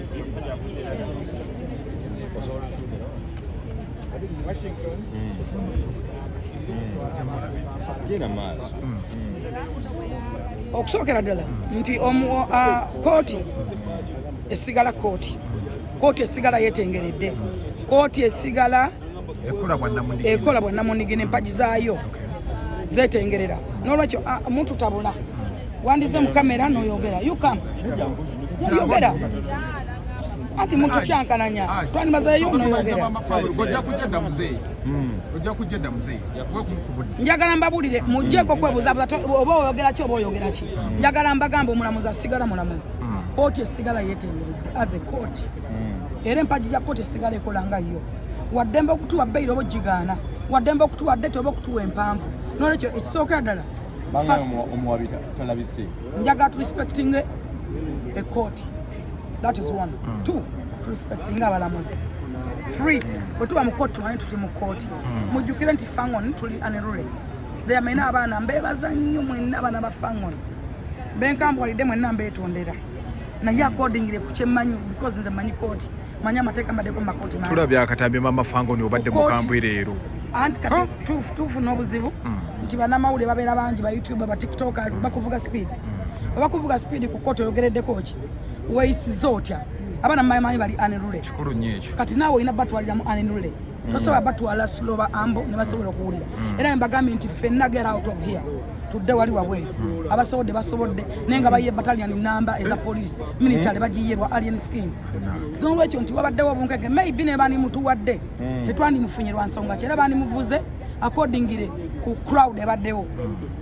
Washington. Genda maaso. Okusookera ddala nti kooti esigala kooti, kooti esigala yetengeredde, kooti esigala Ekola bwannamunigina. Ekola bwannamunigina, empagi zaayo zetengerera. N'olwekyo omuntu tabula wandize mu kamera n'oyogera, you come noyogera, anti muntu kyankalanya twandimazeeyo noyogera. Ojja kujja dda muzeeyi, ojja kujja dda muzeeyi, yakuwe kumukubudde. Njagala mbabulire mugjeeko okwebuzabuza oba oyogera ki oba oyogera ki. Njagala mbagamba omulamuzi asigala mulamuzi, kooti esigala yetengeredde ave kooti, era empagi ya kooti esigala ekola nga yo. Waddembe okutuwa bail oba ogigaana, waddembe okutuwa date oba okutuwa empanvu. Nolwekyo ekisookera ddala Banga first, omuwabi talabise. Njagala turespectinge ekooti, that is one. Two, turespectinge abalamuzi. Three, bwe tuba mu kooti tumanye tuti mu kooti. Mujjukire nti Fangon tuli unruly there. Mena abaana mbeebaza nnyo mwenna, abaana ba Fangon benkambuwalidde mwenna, mbeetondera. Naye accordingly ku kyemmanyi, because nze mmanyi kooti, manyi amateeka, mbaddeko mu makooti mangi. Tulabye akatambi mama Fangoni obadde Kooti. mukambwe leero. Anti kati tufuna obuzibu nti bannamawulire babeera bangi, ba YouTube, ba TikTokers bakuvuga speed. Obakuvuga speed ku kooti, oyogereddeko ki, weeyisiza otya? Abaana mumanyi bali unruly. Kikulu nnyo ekyo. Kati naawe olina batwalira mu unruly, tosobola batwala slow ba ambo ne basobola okuwulira. Era mbagambye nti ffenna get out of here, tudde wali wabweru. Abasobodde basobodde, naye nga bayiye battalion namba eza police military bagiye lwa Alien Skin. Nolwekyo nti wabaddewo obunkeke, maybe ne bandimutuwadde tetwandimufunye lwa nsonga ki, era bandimuvuze accordingly ku crowd ebaddewo.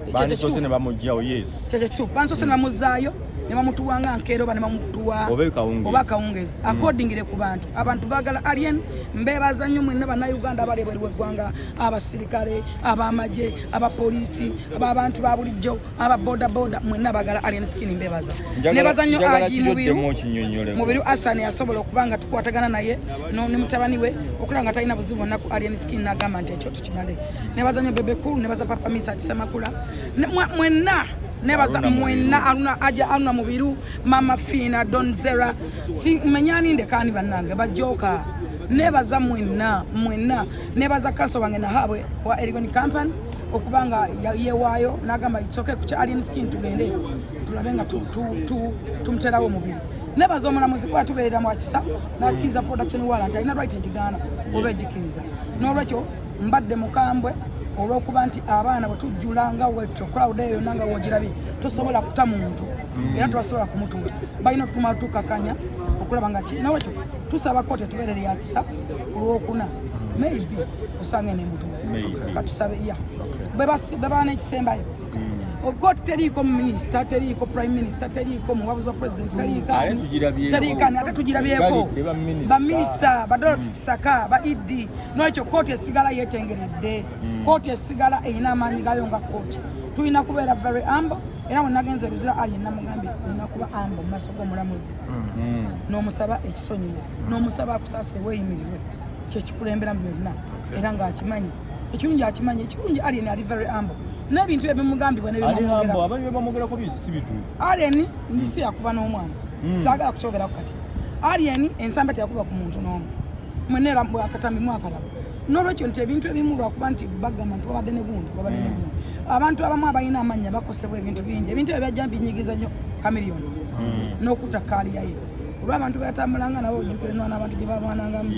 Ekyo Bandisoose kituufu. Ne bamugjawo, yes. Kyekyo kituufu, bansoose ne bamuzaayo. Ne bamutuwa nga nkeera oba ne bamutuwa oba akawungezi, accordingly ku bantu. Abantu baagala Alien. Mbeebaza nnyo mwenna Bannayuganda abali ebweru w'eggwanga, abasirikale, ab'amagye, abapoliisi, ababantu ba bulijjo, aba boda boda, mwenna baagala Alien Skin, mbeebaza. Nebaza nnyo Aji Mubiru, Mubiru Asani yasobola okuba nga tukwatagana naye ne mutabani we okulaba nga talina buzibu bwonna ku Alien Skin, n'agamba nti ekyo tukimale. Nebaza nnyo Bebe Cool, nebaza Papa Misa Kisemakula, mwenna nebaza mwenna, Aluna Aja, Aluna Mubiru, Mama Fina, Don Zera, si menyani ndekani, bannange bajoka, nebaza mwenna mwenna. Nebaza counsel wange Nahabwe wa Erigon Company okubanga yewaayo n'agamba it's okay ku kya Alien Skin, tugende tulabe nga tumuterawo omubiri. Nebaza omulamuzi kuba tubeerera mwakisa nakkiriza production warrant, alina right egigaana oba egikkiriza. N'olwekyo mbadde mukambwe olw'okuba nti abaana bwe tujjula nga wetyo, crowd eyo yonna nga wogirabye, tosobola kuta muntu era tebasobola kumutuwa, balina okutumala tukakanya okulaba nga ki. Nolwekyo tusaba kooti etubeerere yakisa ku Lwokuna, maybe osanga enemutuwa, katusabe ya bwe baba n'ekisembayo. Kooti teriiko minisita, teriiko prime minister, teriiko muwabuzi wa president, teriiko Ate tugirabyeko. teriiko ani, ate tugirabyeko. Galidde baminisita. Baminisita, badolasi Kisaka, ba ed. Nolwekyo kooti esigala yetengeredde, kooti esigala erina amaanyi gayo nga kooti. Tulina kubeera very humble, era bwe nagenze Luzira, Ali namugambye olina kuba humble mu maaso g'omulamuzi n'omusaba ekisonyiwo, n'omusaba akusaasire, weeyimirirwe, kyekikulembera mu byonna, era ng'akimanyi ekirungi, akimanyi ekirungi. Alien ali very humble n'ebintu ebimugambibwa Ali humble. N'ebimwogera Abali bamwogerako si bituufu. Alien ndisi yakuba n'omwana, kyagala kukyogerako kati. Alien ensambe teyakuba ku muntu n'omu, mwenna era akatambi mwakalaba. N'olwekyo nti ebintu ebimu lwakuba nti bagamba nti wabadde ne gundi, wabadde ne gundi, abantu abamu abalina amannya bakosebwa ebintu bingi. Ebintu ebyo byajja binyigiza nnyo Chameleone n'okutta career ye olw'abantu beyatambulanga nabo. Ojjukira enwana abantu gye balwanangamu,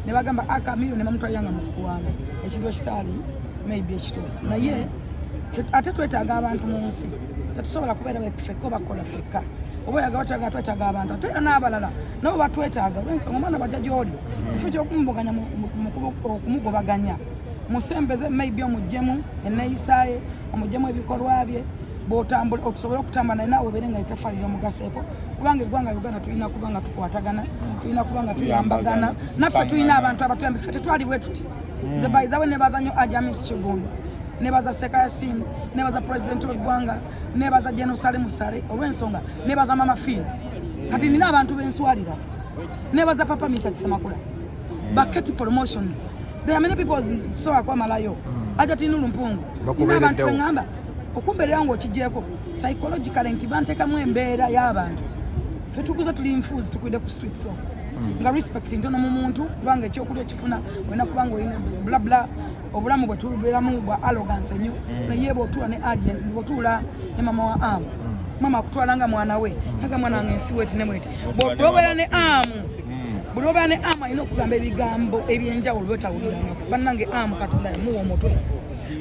ne bagamba Chameleone ne bamutwaliranga mu kulwana, ekintu ekisaali maybe ekituufu. Naye ate twetaaga abantu mu nsi, tetusobola kubeera ffekka oba kukola ffekka oba oyaga batyaga. Twetaaga abantu, ate era n'abalala nabo batwetaaga, olw'ensonga omwana bwajja gy'oli, kifo ky'okumuboganya okumugobaganya, musembeze, maybe omugjemu enneeyisaaye, omugjemu ebikolwa bye, bw'otambula otusobole okutambula naye, naawe obeere nga etafaalira omugaseeko, kubanga eggwanga Uganda tulina kuba nga tukwatagana, tulina kuba nga tuyambagana. Naffe tulina abantu abatuyambi, ffe tetwali bwe tuti. Nze by the way nebaza nnyo Ajamis Kigundu, nebaza Seka Yasin, nebaza pulezidenti w'eggwanga, nebaza General Salim Saleh, olw'ensonga nebaza Mama Fin. Kati nina abantu benswalira, nebaza Papa Misa Kisemakula, Baketi Promotions. There are many people so akwamalayo aja tinulu mpungu, nina abantu beŋŋamba okumbeerera ng'okigyeko psychologically nti banteekamu embeera y'abantu. Ffe tukuze tuli nfuuzi, tukulidde ku street, so nga respect ntono mu muntu, kubanga ekyokulya okifuna olina kubanga olina blabla. Obulamu bwe tubeeramu bwa arrogance ennyo, naye bw'otuula ne Alien, bw'otuula ne mama wa Amu, mama akutwala nga mwana we, naga mwana wange ensi bweti ne bweti. Bw'obeera ne Amu, buli obeera ne Amu alina okugamba ebigambo ebyenjawulo byotawulirangako. Bannange, Amu Katonda yamuwa omutwe.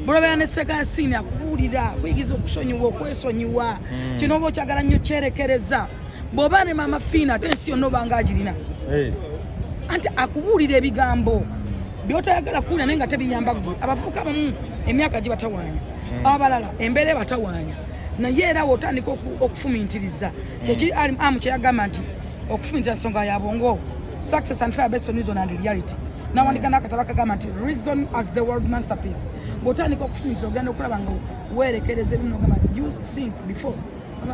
Buli obeera ne Sekasiini akubuulira, akuyigiza okusonyiwa, okwesonyiwa, kino oba okyagala nnyo kyerekereza. Bw'oba ne Mama Fiina, ate ensi yonna obanga agirina, anti akubuulira ebigambo byotayagala kuwulira naye nga tebiyamba ggwe. Abavubuka abamu emyaka gibatawaanya, abalala embeera ebatawaanya, naye era wotandika okufumintiriza kyeki Amu kyeyagamba nti okufumintiriza nsonga ya bwongo. Success and Failure Based on Reason and Reality, nawandika n'akatabo akagamba nti Reason as the World Masterpiece. Bw'otandika okufumitiriza ogenda okulaba nga weerekereza ebimu, nogamba you think before,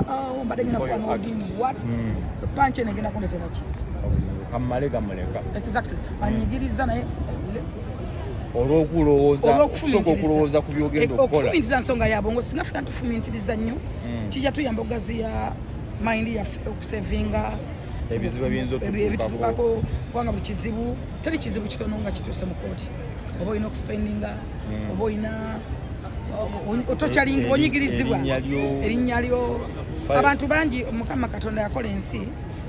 "Oh, mbadde ngenda kuba n'olulimi what punch eno egenda kundetera ki?" Kamale gamuleka. Exactly, anyigiriza naye olw'okulowooza, okusooka okulowooza ku byogenda okukola. Okufumintiriza nsonga ya bwongo. Singa ffena tufumintiriza nnyo, kijja tuyamba okugaziya mind yaffe, okusevinga ebizibu ebiyinza ebitutukako, kubanga buli kizibu, teri kizibu kitono nga kituuse mu kooti, oba olina okuspendinga, oba olina otokyalingi onyigirizibwa Erinnya lyo. Erinnya lyo. Abantu bangi, Mukama Katonda yakola ensi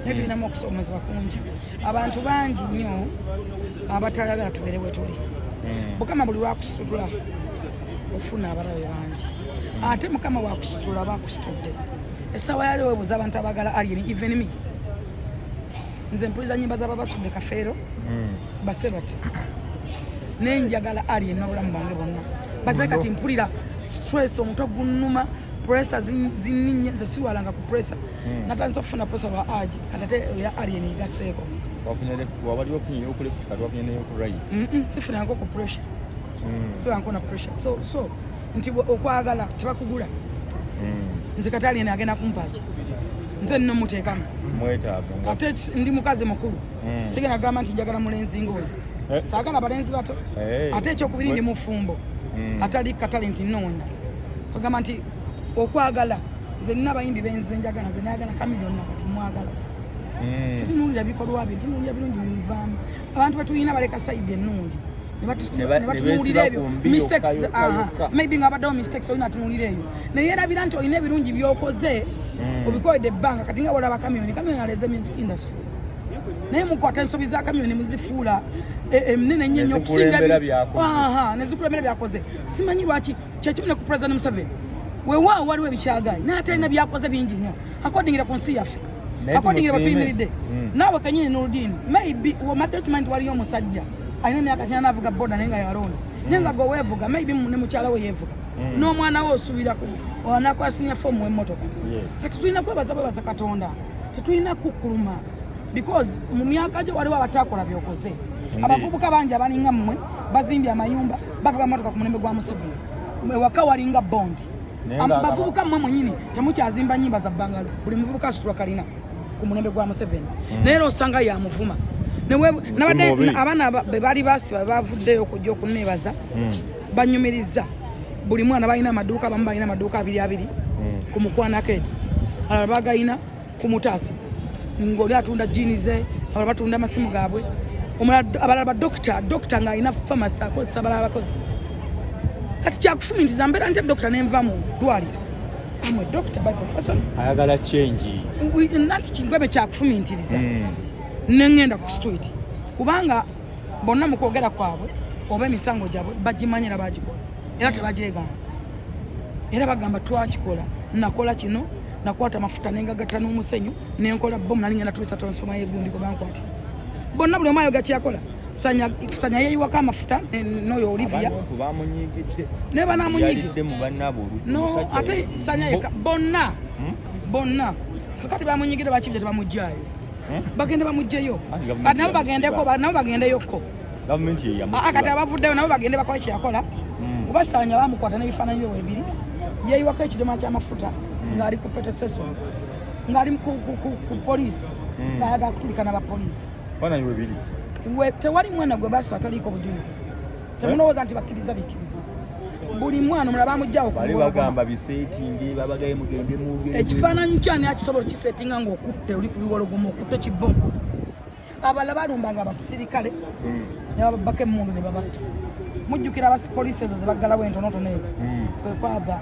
naye tulinamu okusomezebwa kungi. Abantu bangi nnyo abatayagala tubeere bwe tuli. Mukama buli lwakusitula ofuna abalabe bangi, ate Mukama wakusitula bakusitudde. Essaawa yali weebuuza abantu abagala Alien, even me, nze mpuliza nyimba z'ababasudde Kafeero base bate, naye njagala Alien n'obulamu bwange bwonna. Baze kati mpulira stress, omutwe gunnuma. Pressure zinninye, nze siwalanga ku pressure. Natandise okufuna pressure lwa aji, kati ate eya alien egasseeko. Wabali wafunye eyoku left, kati wafunye neyoku right. Sifunangako ku pressure. Sibanko na pressure. So nti okwagala tebakugula. Nze kati alien agenda kumpaaki, nze nno muteekamu. Mwetaavu nga Ate ndi mukazi mukulu. Sigenda kugamba nti njagala mulenzi ngaoyo. Saagala balenzi bato. Ate ekyokubiri, ndi mufumbo. Atali katale nti nnoonya ogamba nti okwagala. Nze nina abayimbi benze njagala, nze nayagala Chameleone, kati mwagala. Situnuulira bikolwa bye, ntunuulira birungi bimuvaamu. Abantu betulina baleka side ennungi ne Ne ne batunuulira beesiba ebyo ku mbi mistakes. yokka, yokka, yokka. Maybe nga abaddewo mistakes, olina atunuulira eyo naye erabira nti olina ebirungi byokoze, obikoledde ebbanga. Kati nga walaba Chameleone, Chameleone aleze music industry, naye mukwata ensobi za Chameleone muzifuula ennene nnyo nnyo okusinga Nezikulembera byakoze. Aha, nezikulembera byakoze. Simanyi lwaki kyekimu ne ku President Museveni. Weewaawo waliwo ebikyagayi, naye ate alina byakoze bingi nnyo akodingira ku nsi yaffe, Naye akodingira tumusiime. batuyimiridde. Naawe kenyini Nurudini, maybe omadde okimanyi nti waliyo omusajja alina emyaka 90 avuga boda, naye nga yalonda, naye nga gwe weevuga, maybe ne mukyala we yeevuga, n'omwana we osuubira anakola senior form w'emmotoka. Kati tulina kwebaza bwebaza Katonda, tetulina kukkuluma, because mu myaka gyo waliwo abatakola byokoze. Abavubuka bangi abalinga mmwe bazimbye amayumba, bavuga motoka ku mulembe gwa Museveni. Ewaka walinga bondi. Naye nga Bavubuka mmwe mwenyini temukyazimba nyimba za bangalo, buli muvubuka asitulwa kalina ku mulembe gwa Museveni, naye era osanga yamuvuma. Nabadde Mubi. abaana be baali basiba bavuddeyo okujja okuneebaza, banyumiriza buli mwana. Balina amaduuka, abamu balina amaduuka abiri abiri ku mukwanako eri, abalala bagayina ku Mutaasa, ng'oli atunda jiini ze, abalala batunda amasimu gaabwe, abalala badokita, dokita ng'alina famasi akozesa abalala abakozi. Kati kyakufumintiriza, mbeera ntya dokita nenva mu ddwaliro? Am a doctor by profession. Ayagala change. Nati kingwebe kyakufumintiriza neŋŋenda ku street, kubanga bonna mu kwogera kwabwe oba emisango gyabwe bagimanyi era bagikola era tebagyegaana, era bagamba twakikola, nakola kino, nakwata amafuta nengagatta n'omusenyu nenkola bomu, nali ngenda tulisa transformer yegundi gwe bankwatira. Bonna buli omu ayoga kyeyakola. Sanya, Sanya yeyiwako amafuta n'oyo Olivia. Abantu bamunyigidde. Ne banamunyigidde. Yalidde mu bannaabwe oludda. No. Omusajja Ate Sanya yeka, bonna bonna kakati bamunyigidde, bakibye tebamugjayo, bagende bamugjeyo. Anti gavumenti Kati nabo bagendeko. yamusiba. Nabo bagendeyokko. Gavumenti ye Ah, kati yamusiba. abavuddeyo nabo bagende bakole kyeyakola, kuba Sanya bamukwata n'ebifaananyi bye webiri, yeyiwako ekidoma ky'amafuta ng'ali ku petrol station, ng'ali ku poliisi, ng'ayagala kutulika n'abapoliisi. Faananyi we biri. Tewali mwana gwe basiba ataliiko bujulizi. Temulowooza nti bakkiriza bikkiriza buli mwana omulala bamugjawo ku Bali muwologoma. bagamba biseetinge, babagaye mugende mugende. Ekifaananyi kyani akisobola okisetinga ng'okutte oli ku biwologoma, okutte kibomu? Abalala balumbanga abasirikale ne bababbako emmundu ne babatta. Mujjukira abapoliisi ezo zebaggalawo entonotono ezo, kwe kwava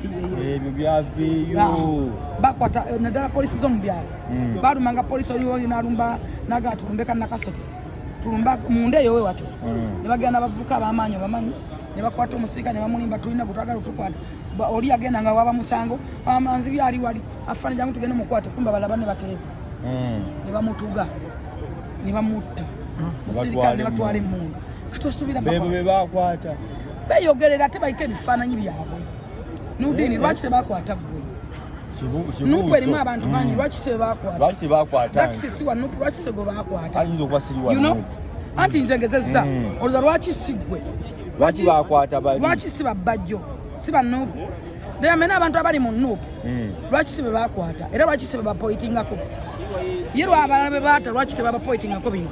Ebyo byaveeyo. Bakwata naddala polisi zo mu byalo. Balumanga polisi, oliwo nalumba nagaa tulumbe kannakaseke, tulumba munda eyo we watyo, ne bagenda n'abavubuka ab'amaanyi obamanyi, ne bakwata omusirikale ne bamulimba, tulina gwe twagala otukwata. Oli agenda nga waba musango amanzi byali wali afana, jangu tugende mukwate, kumba balaba ne batereza ne bamutuga ne bamutta musirikale ne batwala emmundu. Kati osuubira Bebo be bakwata. Beeyogerera, ate baliko ebifaananyi byabwe. Nudini, lwaki tebakwata ggwe? NUP erimu abantu bangi, lwaki si bebakwata? Lwaki tebakwata? Dakisi si wa NUP, lwaki si gwe bakwata? Ayinza okuba siri wa You know? NUP. Anti nze ngezezza olowooza, lwaki si ggwe? Lwaki bakwata bali? Lwaki si babbajjo, si ba NUP? Naye amena abantu abali mu NUP, lwaki si be bakwata? Era lwaki si be bapointingako? Ye lwabalala be baata, lwaki tebabapointingako bino?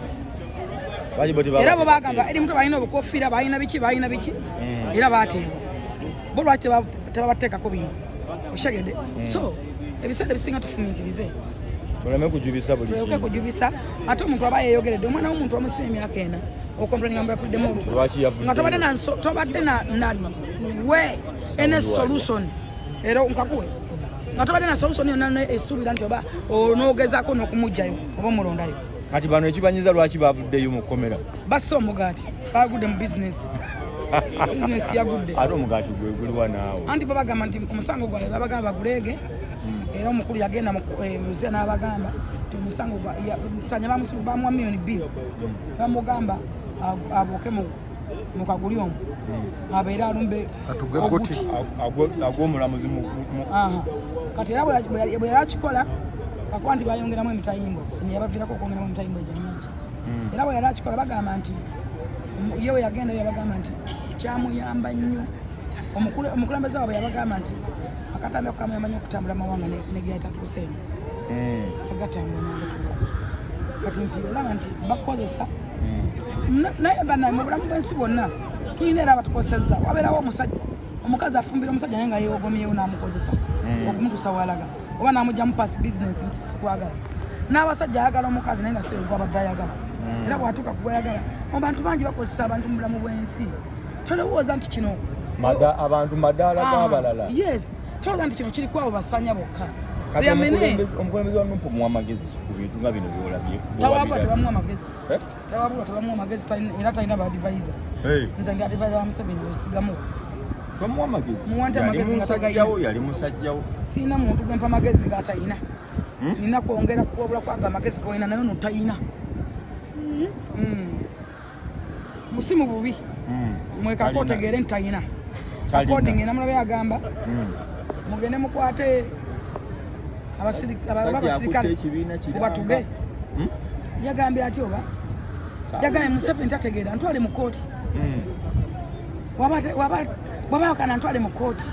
Lwaki bo Era bo tebabateekako? bagamba eri muto, balina obukofiira, balina biki, balina biki, era bateebwa. Bo lwaki tebabateekako bino? Okitegedde? So ebiseera ebisinga tufumintirize. Tuleme kujubisa buli Tuleke kintu. kujubisa. Ate omuntu aba yeeyogeredde, omwana w'omuntu bamusiba emyaka 4, okomplaininga mbu yakuddemu olukwe. Lwaki yavuddeyo? Nga tobadde na tobadde na we ene solution, era nkakuwe nga tobadde na solution yonna esuubira nti oba onoogezaako n'okumugjayo oba omulondayo. Kati bano ekibanyiza, lwaki bavuddeyo mu kkomera? Basse omugaati, bagudde mu bizinesi, bizinesi yagudde. Ate omugaati gwe guliwa naawe? Anti bo bagamba nti omusango gwabwe babagamba baguleege, era omukulu yagenda mu Luzira n'abagamba nti omusango Sanya bamuwa 2 miliyoni, bamugamba abuuke mu Mu kaguli omwo abeere alumbe Atugwe guti. Agw'omulamuzi. Aha. Kati era bwe yali akikola, akuba nti bayongeramu emitayimbwa, yabaviirako okwongeramu emitayimbwa egyo mingi. Era bwe yali akikola, bagamba nti ye bwe yagenda, yabagamba nti kyamuyamba nnyo. Omukulembeze waabwe yabagamba nti akatambi ako kamuyamba nnyo okutambula amawanga negeyatatuuseemu agatambula nagatuuka. Kati nti olaba nti bakozesa. Naye bana, mu bulamu bw'ensi bwonna tulina era abatukosezza. Wabeerawo omusajja, omukazi afumbira omusajja naye nga yeewogomyewo n'amukozesa okumutuusa walaga, oba n'amugyamu pasi bizinesi nti sikwagala. N'abasajja ayagala omukazi naye nga si gwabadde ayagala, era bw'atuuka ku gwayagala. Abantu bangi bakozesa abantu mu bulamu bw'ensi. Tolowooza nti kino Abantu madaala g'abalala. Yes, tolowooza nti kino kiri kwabo basanya bokka. Kati There are many. Omukulembeze wa NUP muwa amagezi ku bintu nga bino byolabye? Tawabulwa, tebamuwa amagezi. Eh? Tawabulwa, tebamuwa amagezi, era talina ba advisor. Hey. Nze ndi advisor wa Museveni, osigamu. Tomuwa amagezi? Muwa nti Yali amagezi nga tagayina? musajjawo, yali musajjawo. Sirina muntu gwempa amagezi g'atayina. Nina kwongera kuwabula kwaga amagezi golina, naye ono tayina. Musimu bubi mwekako. Talina. Otegeere nti tayina. Talina. According namulabe agamba mugende mukwate Musajja abasirikale akutte ekibiina kiramba. mubatuge. Yagambye atya oba? Yagambye Museveni tategeera, ntwale mu kooti. Waba wakana ntwale mu kooti.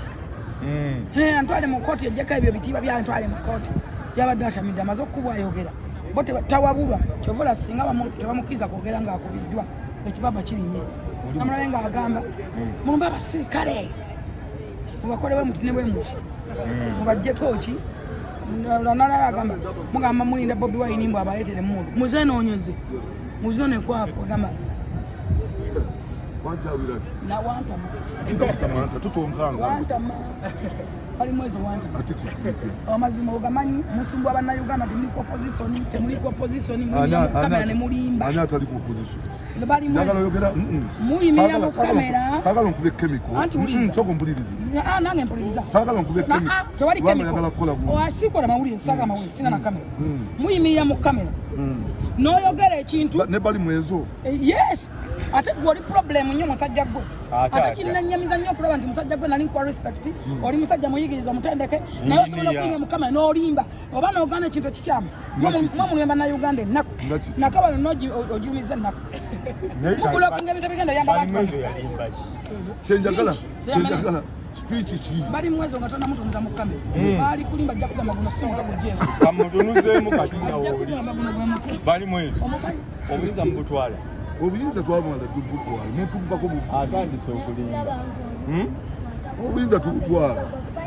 Antwale mu kooti, ejjako ebyo bitiibwa bya ntwale mu kooti. Yabadde atamidde, amaze okukubwa, ayogera. Bo tawabulwa. Kyova olaba singa tebamukkiriza kwogera ng'akubiddwa, ekibaba kirinye. Namulabe ng'agamba mulumbe abasirikale, mubakole bwe muti ne bwe muti, mubajjeko ki. Nalaba agamba mugamba mulinda Bobi Wine mbu abaleetere emundu, muzenoonyeze, muzinone kwabo. Agamba nawantama. Wantama, bali mwezo wantama. Amazima ogamanyi, musumbwa bannayuganda. Temuli ku opposition, temuli ku opposition, muyimirira mu kamera ne mulimba. Ani atali ku opposition? Bali Njagala mwezo. oyogera. Muyimirira mu kamera. Saagala nkube chemical. Anti wuliriza. Sooka ompulirize. Ah, nange mpuliriza. Saagala nkube chemical. Ah, tewali Kubanga chemical. oyagala kukola gundi. Oh, asikola mawulire, saaga mawulire, sina na kamera. Muyimirira mu kamera n'oyogera ekintu. Ne bali mwezo. Yes, ate gwe oli problem nnyo, musajja gwe. Ate Ate atya? kinnanyamiza nnyo okulaba nti musajja gwe nali nkuwa respect, oli musajja muyigiriza, omutendeke, naye osobola Engineer. okuyimirira mu kamera n'olimba oba n'ogaana ekintu ekikyamu. Nga kiki? Mwe mulemba Bannayuganda ennaku. Nga kiki? Nakabano n'ogiumiza ennaku, mubulokinga ebintu ebigenda oyamba abantu. Balimwezo yalimba ki? Kyenjagala, Speech. kyenjagala speech ki? Bali mwezo nga tonamutunuza mu kamera, baali kulimba. Ajja kugamba guno si mutwe, gugyewo. Kamutunuzeemu kati nga Ajja wooli. kugamba guno gwe mutwe. Balimwezo, Omumanyi? obuyinza mubutwala? Obuyinza twamala butwala, mutubako buvu. Atandise okulimba. Obuyinza tubutwala,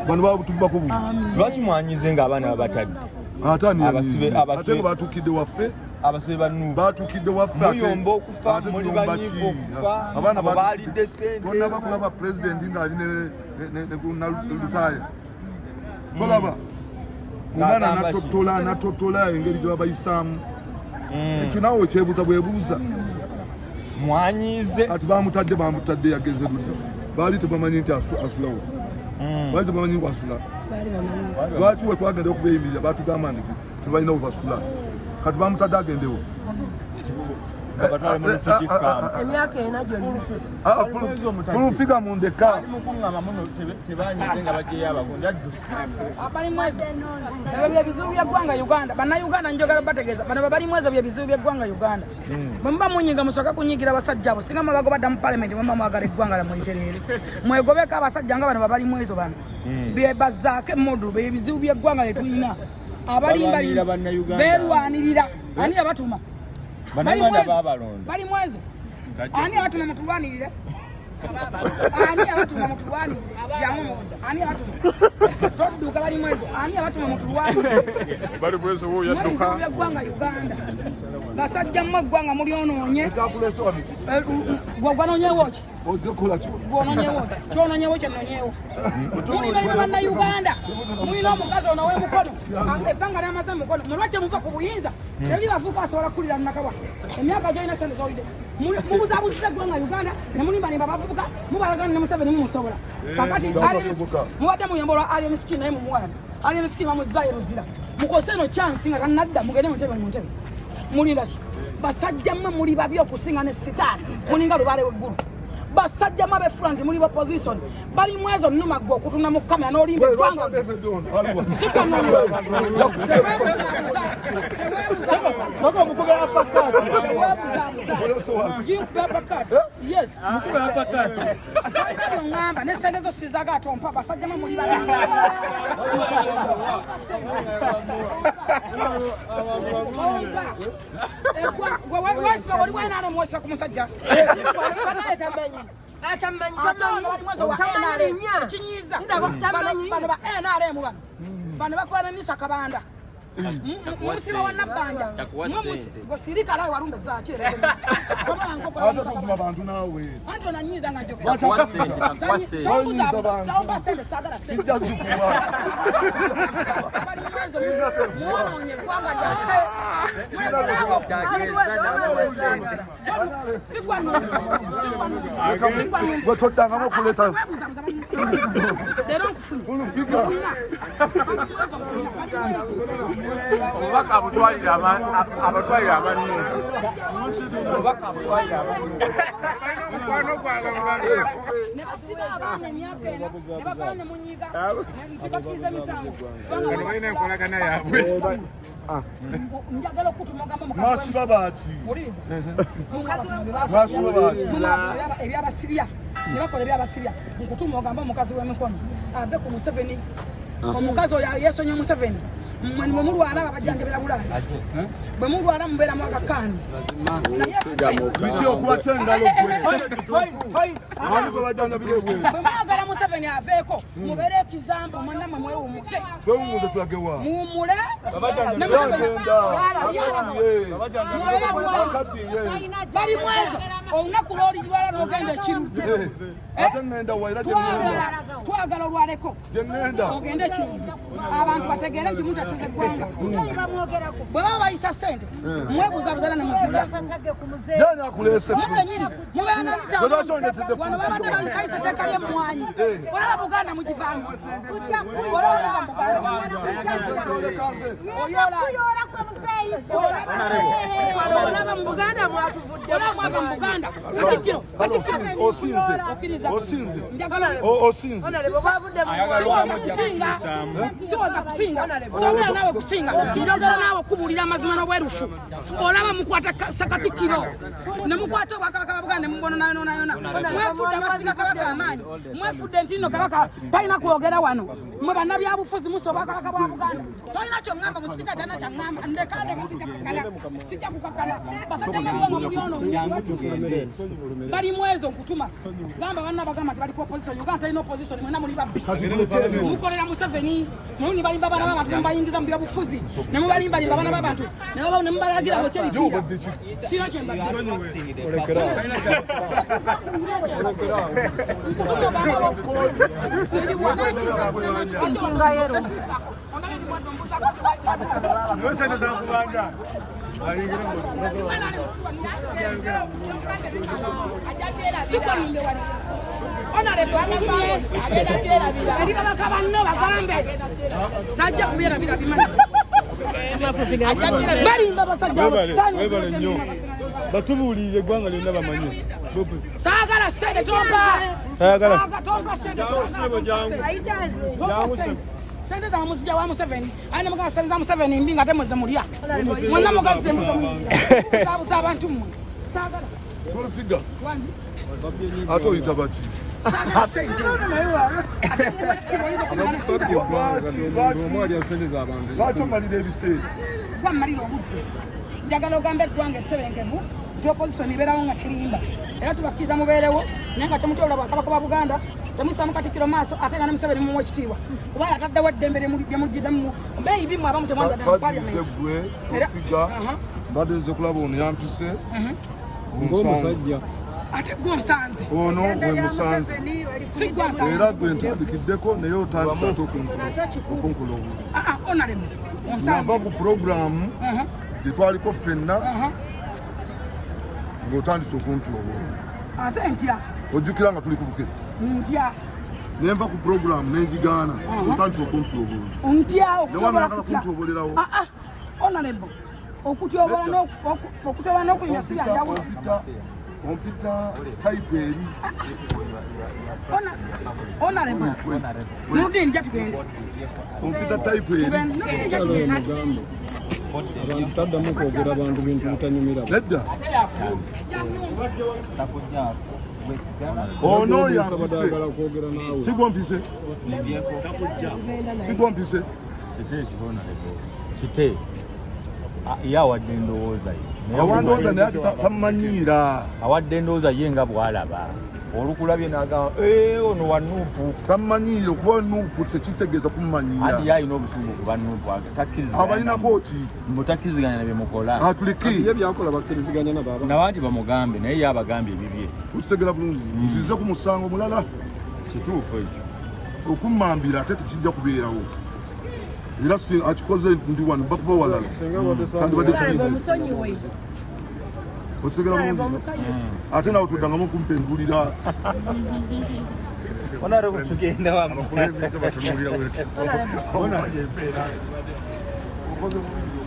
bano babutubako buvu. Lwaki mwanyize ng'abaana babatadde? Ate ani Abasibe- yanyize? abasibe- Ate nga batuukidde waffe. Abasibe ba NUP. Batuukidde waffe ate- Muyomba okufa, ate muli tuyomba banyiivu ki? okufa, Abaana abo baalidde ssente. Tonnaba kulaba pulezidenti ng'ali ne Lutaaya, tolaba omwana Ng'agamba ki? natotola natotola engeri gye babayisaamu. Ekyo naawe okyebuuza bwebuuza. Mwanyize. Kati bamutadde yagenze ludda. Baali tebamanyi nti asulawo, baali tebamanyi nti asula. Lwaki we twagenda okubeeyimirira batugamba nti tebalina we basula? Kati bamutadde agendewo. Babatwale mu refugee camp. Emyaka 4 gyonna. Kulufiga mundeka. Ali mukuŋŋama muno, tebanyize nga baggyeyo abagundi adduse. Abali mwezo, ebyo byebizibu by'eggwanga Uganda. Bannayuganda, njogera bategeeza bano babali mwezo, byebizibu by'eggwanga Uganda. Bwe muba munyiga, musooke kunyigira abasajja abo. Singa mubagoba dda mu palamenti, muba mwagala eggwanga lyammwe litereere, mwegobeko abasajja nga bano babali mwezo. Bano byebazaako emmodu, byebizibu by'eggwanga lye tulina. Abalimba Balwanirira Bannayuganda. Beerwanirira. Ani yabatuma? Bannayuganda Bali mwezo. baabalonda. Bali mwezo, ani yabatuma mutulwanirire? Ani yabatuma mutulwanirire? Jangu, ani yabatuma? Todduka. Bali mwezo, ani yabatuma mutulwanirire? Bali bwezo wo yadduka. Ebizibu by'eggwanga Uganda. Basajja mmwe, eggwanga mulyonoonye. Gwanonyewo ki? Gwononyewo ki? Kyononyewo kyenonyewo. Mulibaire Bannayuganda, mulina omukazi ono ow'emukono, ebbanga lyamaze mukono. Mulwaki muva ku buyinza? Teri bavuka asobola kukulira Nakawa. Emyaka gyolina, sente zolidde, mubuzabuziza eggwanga Uganda ne mulimbalimba abavubuka, mubalagana ne Museveni mumusobola. Kakati mubadde muyomba olwa Alien Skin, naye mumuwalana. Alien Skin bamuzaayo Luzira. Mukose eno chance nga tanadda, mugende muntebe, mu ntebe. Mulinda ki? Basajja mmwe muli babi okusinga ne sitaani, mulinga lubaale w'eggulu. Basajja mwe abefula nti muli opposition bali mwezo nnuma gwe okutuna mu kamera n'olimba eggwanga. Tolina byongamba ne sente zo sizaga atompa basajja mwe muli bagamba. Wesiba oli wenalo mwesiba ku musajja. Ekinyiiza bano ba NRM bano bano bakola ne Nisa Kabanda musiba wa Nabbanja gosirika nawe walumbe zaki Ate tuvuma bantu naawe. Anti onanyiiza nga njogera. Tompa sente, saagala sente. Sijja zikuwa. Mwonoonye eggwanga lyaffe. Gwe toddangamu okuleeta. Leero nkufuna. Obubaka abutwalire abatwalire abanne. Obubaka abutwalire abanne. Ne basiba abaana emyaka ena ne bavaayo ne munyiiga nti bakkiriza emisango. Bano balina enkolagana yaabwe. Njagala okutuma ogamba mukazi Mwasiba baaki? Wuliriza. Mwasiba baaki? Ebyabasibya ne bakola ebyabasibya nkutuma ogamba omukazi w'emikono ave ku Museveni. Omukazi oyo yeesonyiwa Museveni. Mmwe bwe mulwala babajjanjabira Bulaaya, bwe mulwala mubeera mu Agakaani. Biki okuba kyengalo gwe? Ani gwe bajjanjabira ebweru? Bwe mwagala Museveni aveeko mubeere ekizambo mwenna mwe mwewummuze. Twewummuze tulage wa? Muwummule. Yagenda. Mubeere ekizambo. Bali mwezo olunaku lw'olirwala n'ogenda ekirudde. Ate ŋŋenda wa era gye ŋŋenda? Twagala olwaleko Gye ŋŋenda. ogende ekirudde abantu bategeere nti muntu asize eggwanga. Bwe baba bayisa ssente mwebuzabuza ne muzibya. Yani akuleese? Mukenyini mubeera na Gwe lwaki ondeetedde wano babadde bayisa etteeka ly'emmwanyi. Olaba Buganda mugivaamu, olaba muva mu Buganda. Olaba mu Buganda mwatuvudde, olaba mwava mu Buganda. Katikkiro, Katikkiro, Osinze. okkiriza? Osinze. Njagala Osinze. siwoza kusinga, siwoza kusinga, sogera naawe kusinga, njogera naawe kubuulira amazima n'obwerufu. Olaba mukwata Katikkiro ne mukwata obwakabaka bwa Buganda ne mubononayonayona. Mwefudde abasiga Kabaka amaanyi, mwefudde nti nno Kabaka talina kwogera wano. Mwe bannabyabufuzi musa obwakabaka bwa Buganda. Tolina kyoŋŋamba, musirika talina kyaŋŋamba. Ndeka, ndeka, sijja kukakkana, sijja kukakkana. Basajja mweggwanga muli ono bali mwezo nkutuma gamba banna bagamba nti bali ku opposition. Uganda talina opposition, mwena muli babbi, mukolera Museveni. Muni balimba abaana b'abantu ne mubayingiza mu byobufuzi ne mubalimbalimba abaana b'abantu ne mubalagira bokye ebipiira. Sina kyembadde. Sente za kubanja. Eri kabaka banno bagambe tajja kubyerabira bimanyi. Balimba basajja. Webale nnyo, batubuulirire eggwanga lyonna bamanye. Saagala sente, tompa. Tayagala. Tompa sente, tompa sente. Sente za muzija wa Museveni aye nemugamba sente za Museveni mbi nga temweze mulya mwenna mugazze mbuzabuza abantu mmwe. Saagala. Full Wangi. Ate oyita baki? Saagala sente, ate muwa ekitiibwa oyinza okumala sente. Lwaki? Lwaki omalira ebiseera? Gwammalira obudde. Njagala ogambe eggwanga ettebenkevu nti opposition ebeerawo nga terimba, era tubakkiriza mubeerewo naye nga temutyobola bwakabaka bwa Buganda, temusaamu Katikkiro maaso, ate nga ne Museveni mumuwa ekitiibwa kuba yataddewo eddembe lyemugidemu maybe mwe abamu temwandibadde mu Fadidde parliament. gwe Era- ofiga. Mbadde nze kulaba ono yampise. Ng'omusajja. Ate gwe onsanze. Ono gwe musanze. Si gwe nsanze. Era gwe ntandikiddeko naye otandise ate okunkola obubi. Ah, ah, honorable onsanze. Nava ku puroguramu gye twaliko ffenna ng'otandise okuntyobola. Ate ntya? Ojjukira nga tuli ku Bukere? Ntya? Nenva ku puroguramu nenjigaana, otandise okuntyobola. Ntya? Ne wano Okutyobola oyagala kutya? kuntyobolerawo. Ah, ah, honorable, okutyobola n'okunywa si byanjawulo. Ompita Ompita type eri. Honorable. Nurdin, nja tugende. Ompita type eri. Tugende. Nurdin, nja tugende. Abantu taddamu kwogera bantu bintu bitanyumira. Nedda. Ono yampise. Sigwo mpise. Sigwo mpise. Kite ye awadde endowooza ye. Awa ndowooza naye ate tamumanyiira. Awadde endowooza ye nga bw'alaba. Olukulabye n'agamba ee ono wa Nuupu. Tamumanyiira okuba Nuupu tekitegeeza kumumanyiira. Anti ye alina obusungu ku ba Nuupu takkiriziganya. Abalinako ki? Mbu takkiriziganya na bye mukola. Atuleke. Ye byakola bakkiriziganya nabo aba. Nabanti bamugambe naye ye abagambye ebibye. Okitegera bulungi. Nzize ku musango mulala. Kituufu ekyo. Okummambira ate tekijja kubeerawo. Era si akikoze ndi wano bakuba walala. Kyandibadde kibi. Omusonyiwe. Okitegera bulungi. Ate nawe tuddangamu okumpengulira. Honorable tugenda wamu. Abakulembeze batunuulira bwe. Honorable. Okoze bulungi.